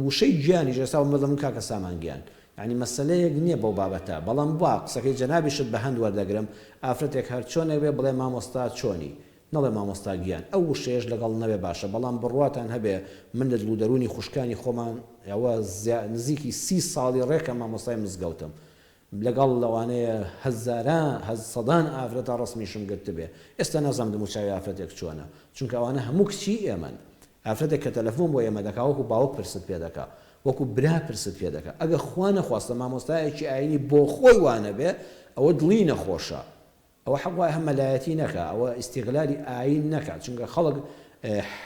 وشەی گیانیش ئێستا بڵێم کاکە سامان گیان یانی مەسەلەیەک نیە بەو بابەتە بەڵام وا قسەکەی جەنابیشت بە هەند وەردەگرم ئافرەتێک هەر چۆنێک بێ بڵێ مامۆستا چۆنی نەڵێ مامۆستا گیان ئەو وشەیەش لەگەڵ نەبێ باشە بەڵام بڕواتان هەبێ من لە دڵ و دەروونی خوشکانی خۆمان ئەوە نزیکی سی ساڵی ڕێکە مامۆستای مزگەوتم لەگەڵ لەوانەیە هەزاران هەز سەدان ئافرەتا ڕەسمیشم گرتبێ ئێستا نازانم دەموچاوی ئافرەتێک چۆنە چونکە ئەوانە هەموو کچی ئێمەن ئافرەتێک کە تەلەفۆن بۆ ئێمە دەکا وەکو باوک پرست پێ دەکا. وەکو برا پرست پێ دەکا ئەگە خوا نەخواستە مامۆستایەکی ئاینی بۆ خۆی وا نەبێ ئەوە دڵی نەخۆشە ئەوە حەق وایە هەم مەلایەتی نەکا ئەوە ئیستیغلالی ئاین نەکا چونکە خەڵک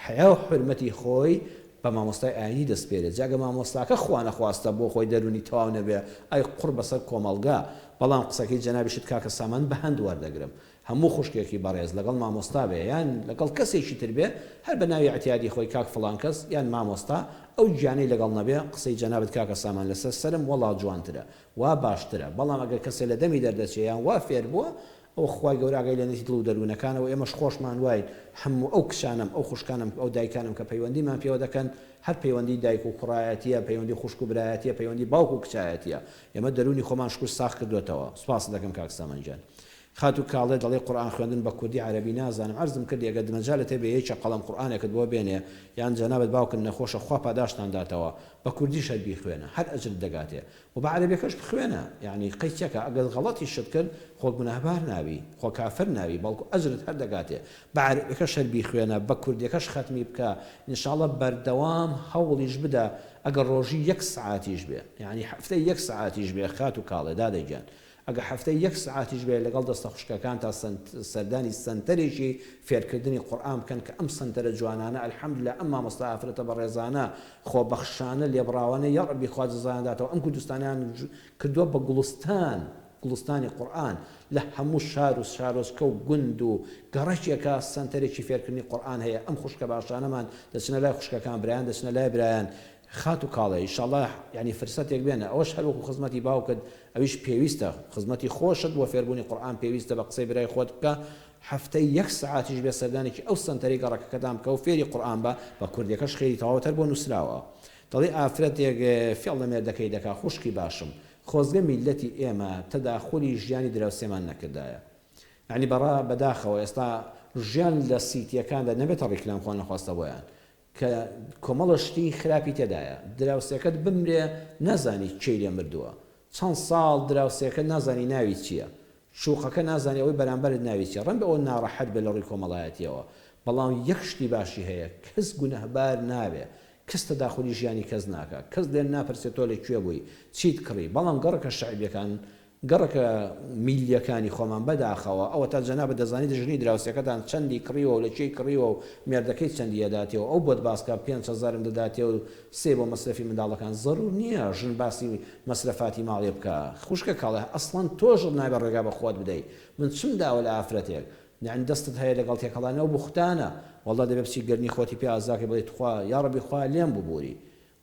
حەیا و حورمەتی خۆی بە مامۆستای ئاینی دەسپێرێت جا گەر مامۆستاکە خوا نەخواستە بۆ خۆی دەرونی تەواو نەبێ ئای قوڕ بەسەر کۆمەڵگا بەڵام قسەکەی جەنابیشت کاکە سامان بە هەند وەردەگرم هەموو خوشکێکی بەڕێز لەگەڵ مامۆستا بێ یان لەگەڵ کەسێکی تر بێ هەر بە ناوی ئیعتیادی خۆی کاک فڵان کەس یان مامۆستا ئەو گیانەی لەگەڵ نەبێ قسەی جەنابت کاکە سامان لەسەر سەرم وەڵا جوانترە وا باشترە بەڵام ئەگەر کەسێ لە دەمی دەردەچێ یان وا فێر بووە ئەوە خوای گەورە ئاگای لە نێتی دڵ و دەروونەکانە و ئێمەش خۆشمان واین هەموو ئەو کچانەم ئەو خوشکانەم ئەو دایکانەم کە پەیوەندیمان پێوە دەکەن هەر پەیوەندی دایک و کوڕایەتیە پەیوەندی خوشک و برایەتیە پەیوەندی باوک و کچایەتیە ئێمە دەروونی خۆمان شکور ساغ کردۆتەوە سوپاست دەکەم کاک سامان گیان. خاتوو کاڵێ دەڵێی قورئان خوێندن بە کوردی عەرەبی نازانم عەرزم کردی ئەگەر مەجالت هەبێ یەکێ قەڵەم قورئانێکت بۆ بێنێ یان جەنابت باوکت نەخۆشە خوا پاداشتان داتەوە بە کوردیش هەر بیخوێنە هەر ئەجرت دەگاتێ وە بە عەرەبیەکەش بخوێنە یانی قەیچەکە ئەگەر غەڵەتیشت کرد خۆ گوناهبار نابی خۆ کافر نابی بەڵکو ئەجرت هەر دەگاتێ بە عەرەبیەکەش هەر بیخوێنە بە کوردیەکەش خەتمی بکە ان شاء اللە بەردەوام هەوڵیش بدە ئەگەر ڕۆژی یەک سەعاتیش بێ یانی هەفتەی یەک سەعاتیش بێ خاتوو کاڵێ دادە گیان ئەگەر هەفتەی یەک سەعاتیش بێت لەگەڵ دەستە خوشکەکانتا سەردانی سەنتەرێکی فێرکردنی قورئان بکەن کە ئەم سەنتەرە جوانانە الحمدللە ئەم مامۆستا ئافرەتە بەڕێزانە خۆبەخشانە لێبڕاوانە یاڕەبی خوا جەزایان داتەوە ئەم کوردستانەیان کردووە بە گوڵستان گوڵستانی قورئان لە هەموو شار و شارۆچکە و گوند و گەڕەکێکا سەنتەرێکی فێرکردنی قورئان هەیە ئەم خوشکە باشانەمان دەچنە لای خوشکەکان برایان دەچنە لای برایان خاتوو کاڵێ ئیشەڵا یانی فرسەتێک بێنە ئەوەش هەر وەکو خزمەتی باوکت ئەویش پێویستە خزمەتی خۆشت بۆ فێربوونی قورئان پێویستە بە قسەی برای خۆت بکە هەفتەی یەک سەعاتیش بێ سەردانێکی ئەو سەنتەرەی گەڕەکەکەتان بکە و فێری قورئان بە بە کوردیەکەش خێری تەواوت هەر بۆ نوسراوە دەڵێی ئافرەتێک فێڵ لە مێردەکەی دەکا خوشکی باشم خۆزگە میللەتی ئێمە تەداخولی ژیانی دراوسێمان نەکردایە یانی بەڕا بەداخەوە ئێستا ژیان لە سیتیەکاندا نەبێتە ڕیکلام خوا نەخواستە بۆیان کە کۆمەڵە شتی خراپی تێدایە دراوسێکەت بمرێ نازانی کێی لێ مردووە چەند ساڵ دراوسێکەت نازانی ناوی چیە شوقەکە نازانی ئەوەی بەرامبەرت ناوی چیە ڕەنگە ئەوە ناڕەحەت بێ لە ڕووی کۆمەڵایەتیەوە بەڵام یەک شتی باشی هەیە کەس گوناهبار نابێ کەس تەداخولی ژیانی کەس ناکا کەس لێت ناپرسێ تۆ لە کوێ بووی چیت کڕی بەڵام گەڕەکە شەعبیەکان گەڕەکە میللیەکانی خۆمان بەداخەوە ئەوەتا جەنابت دەزانیت ژنی دراوسێکەتان چەندی کڕیوە و لە کێی کڕیوە و مێردەکەی چەندی ئەداتێ و ئەو بۆت باس کا پێنچ هەزارم دەداتێ و سێ بۆ مەسرەفی منداڵەکان زەرور نیە ژن باسی مەسرەفاتی ماڵێ بکا خوشکە کاڵێ ئەسڵەن تۆش نابێ ڕێگا بە خۆت بدەی من چم داوە لە ئافرەتێک یەعنی دەستت هەیە لەگەڵ تێکەڵانی ئەو بوختانە وەڵا دەبێ بچی گەرنی خۆتی پێ ئازاکەی بڵێی تخوا یاڕەبی خوایە لێم ببوری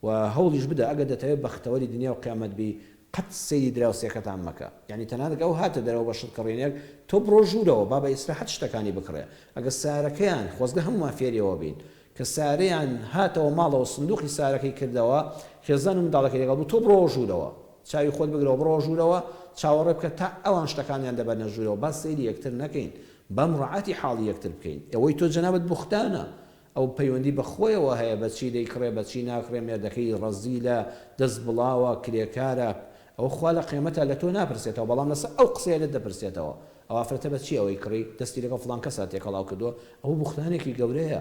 وە هەوڵیش بدە ئەگەر دەتەوێت بەختەوەری دنیا و قیامەت بی قەت سەیری دراوسێکەتان مەکە یانی تەنانەت ئەو هاتە دەرەوە بە شت کڕینێک تۆ بڕۆ ژوورەوە با بە ئیسراحەت شتەکانی بکڕێ ئەگەر سارەکەیان خۆزگە هەموومان فێری ئەوە بین کە سارەیان هاتەوە ماڵەوە سندوقی سارەکەی کردەوە خێزان و منداڵەکەی لەگەڵ بوو تۆ بڕۆوە ژوورەوە چاوی خۆت بگرەوە بڕۆوە ژوورەوە چاوەڕێ بکە تا ئەوان شتەکانیان دەبەنە ژوورەوە با سەیری یەکتر نەکەین با مڕاعاتی حاڵی یەکتر بکەین ئەوەی تۆ جەنابت بوختانە ئەو پەیوەندی بە خۆیەوە هەیە بە چی دەیکڕێ بە چی ناکڕێ مێردەکەی ڕەزیلە دەست بڵاوە کرێکارە ئەوە خوا لە قیامەتا لە تۆ ناپرسێتەوە بەڵام لەسەر ئەو قسەیە لێت دەپرسێتەوە ئەو ئافرەتە بە چی ئەوەی کڕی دەستی لەگەڵ فڵان کەسا تێکەڵاو کردووە ئەوە بوختانێکی گەورەیە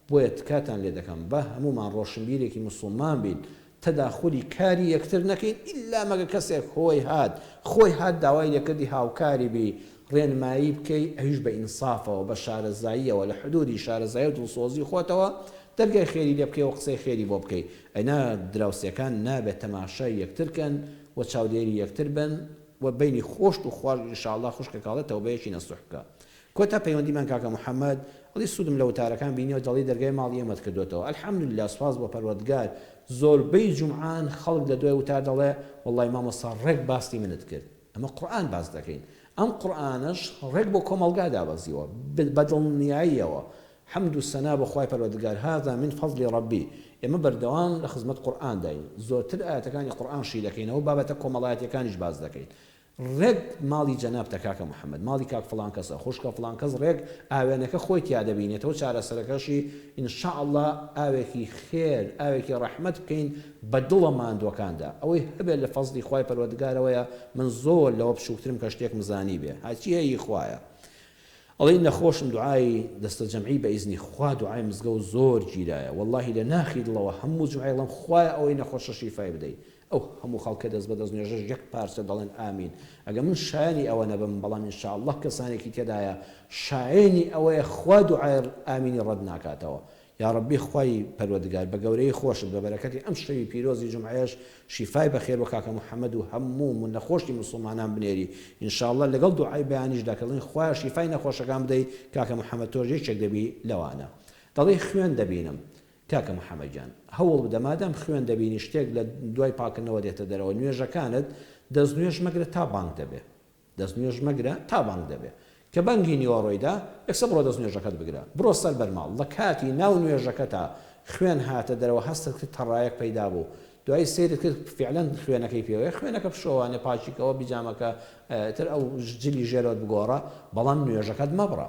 بۆیە تکاتان لێ دەکەم با هەموومان ڕۆشنبیرێکی موسوڵمان بین تەداخولی کاری یەکتر نەکەین ئیلا مەگەر کەسێک هۆی هات خۆی هات داوای لێکردی هاوکاری بی ڕێنمایی بکەی ئەویش بە ئینسافەوە بە شارەزاییەوە لە حدودی شارەزایی و دڵسۆزی خۆتەوە دەرگای خێری لێ بکەی و قسەی خێری بۆ بکەی ئەینا دراوسێکان نابێت تەماشای یەکتر کەن و چاودێری یەکتر بن و بەینی خۆشت و خوار ان شاء اللە خوشکە کاڵێ تەوبەیەکی نەسوح بکە کۆتا پەیوەندیمان کاکە محمد ئەڵی سوودم لە وتارەکان بینیوە دەڵی دەرگای ماڵی ئێمەت کردۆتەوە الحمدللە سوپاس بۆ پەروەردگار زۆربەی جومعان خەڵک لە دوای وتار دەڵێ وەڵای مامۆستا ڕێک باسی منت کرد ئەمە قورئان باس دەکەین ئەم قورئانەش ڕێک بۆ کۆمەڵگا دابەزیوە بە دڵنیاییەوە حەمد و سەنا بۆ خوای پەروەردگار هذا من فضل ربی ئێمە بەردەوام لە خزمەت قورئانداین زۆرتر ئایەتەکانی قورئان شی دەکەینەوە بابەتە کۆمەڵایەتیەکانیش باس دەکەین ڕێک ماڵی جەنابتە کاکە محمد ماڵی کاک فڵان کەسە خوشکە فڵان کەس ڕێک ئاوێنەکە خۆی تیا دەبینێتەوە چارەسەرەکەشی ان شاء اللە ئاوێکی خێر ئاوێکی ڕەحمەت بکەین بە دڵە ماندوەکاندا ئەوەی هەبێت لە فەزڵی خوای پەروەردگارەوەیە من زۆر لەوە بچوکترم کە شتێکم زانیبێ هەرچی هەیە ی خوایە. ئەڵێی نەخۆشم دوعای دەستە جەمعی بە ئیزنی خوا دوعای مزگەوت زۆر گیرایە وەڵاهی لە ناخی دڵەوە هەموو جومعەیەک دەڵێم خوایە ئەوەی نەخۆشە شیفای بدەی ئەو هەموو خەڵکە دەست بە دەست نوێژەش یەک پارچە دەڵێن ئامین ئەگەر من شایەنی ئەوە نەبم بەڵام ان شاء اللە کەسانێکی تێدایە شایەنی ئەوەیە خوا دوعای ئامینی ڕەت ناکاتەوە یاڕەبی خوای پەروەردگار بە گەورەیی خۆشت بە بەرەکەتی ئەم شەوی پیرۆزی جومعەیەش شیفای بەخێر بۆ کاکە محمد و هەموو نەخۆشی موسڵمانان بنێری ان شاء اللە لەگەڵ دوعای بەیانیشدا کە دەڵێین خوایە شیفای نەخۆشەکان بدەی کاکە محمد تۆش یەکێک دەبی لەوانە دەڵێی خوێن دەبینم کاکە محمد گیان هەوڵ بدە مادام خوێن دەبینی شتێک لە دوای پاکردنەوە دێتە دەرەوە نوێژەکانت دەست نوێژ مەگرە تا بانگ دەبێ دەست نوێژ مەگرە تا بانگ دەبێ. کە بانگی نیوەڕۆی دا، یەکسەر بڕۆ دەست نوێژەکەت بگرە. بڕۆ سەر بەرماڵ. لە کاتی ناو نوێژەکەتا خوێن هاتە دەرەوە هەستت کرد تەڕایەک پەیدا بوو. دوایی سەیرت کرد فیعلەن خوێنەکەی پێوەیە، خوێنەکە بشۆوانێ پاکی کەوە بیجامەکە تر ئەو جلی ژێرەوەت بگۆڕە، بەڵام نوێژەکەت مەبڕە.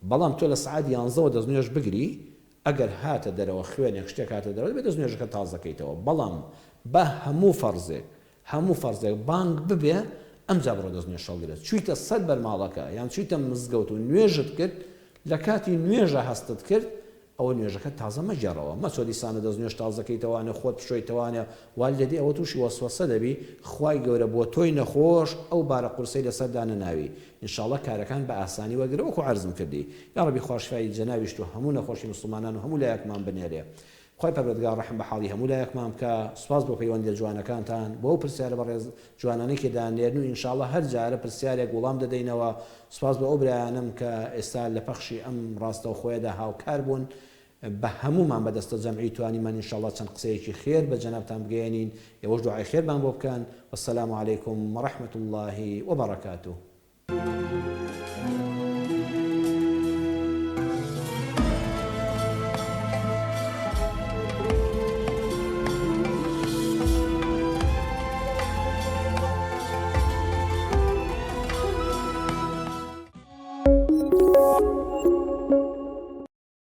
بەڵام تۆ لە سەعات یانزەوە دەست نوێژ بگری ئەگەر هاتە دەرەوە خوێنێک شتێک هاتە دەرەوە دەبێ دەست نوێژەکە تازە کەیتەوە بەڵام با هەموو فەرزێک هەموو فەرزێک بانگ ببێ ئەمجا بڕۆ دەست نوێژ هەڵگرە چویتە سەر بەرماڵەکە یان چویتە مزگەوت و نوێژت کرد لە کاتی نوێژە هەستت کرد ئەوە نوێژەکەت تازە مەگێڕەوە مەچۆ دیسانە دەست نوێژ تازەکەیتەوانێ خۆت بشۆیتەوانێ وات لێدێ ئەوە توشی وەسوەسە دەبی خوای گەورە بۆ تۆی نەخۆش ئەو بارە قورسەی لەسەر دانەناوی ان شاء اللە کارەکان بە ئاسانی وەرگرە وەکو عەرزم کردی یاڕەبی خوا شفای جەنابیشت و هەموو نەخۆشی موسڵمانان و هەموو لایەکمان بنێرێ خوای پەروەردگار ڕەحم بە حاڵی هەموو لایەکمان بکا سوپاس بۆ پەیوەندیە جوانەکانتان بۆ ئەو پرسیارە بەڕێز جوانانەی کە دانێرن و ان شاء اللە هەر جارە پرسیارێک وڵام دەدەینەوە سوپاس بۆ ئەو برایانەم کە ئێستا لە پەخشی ئەم ڕاستەوخۆیەدا هاوکار بوون بە هەموومان بە دەستە جەمعی توانیمان ان شاء اللە چەند قسەیەکی خێر بە جەنابتان بگەیەنین ئێوەش دوعای خێرمان بۆ بکەن والسلام علیکم ورحمة اللە وبرکاته.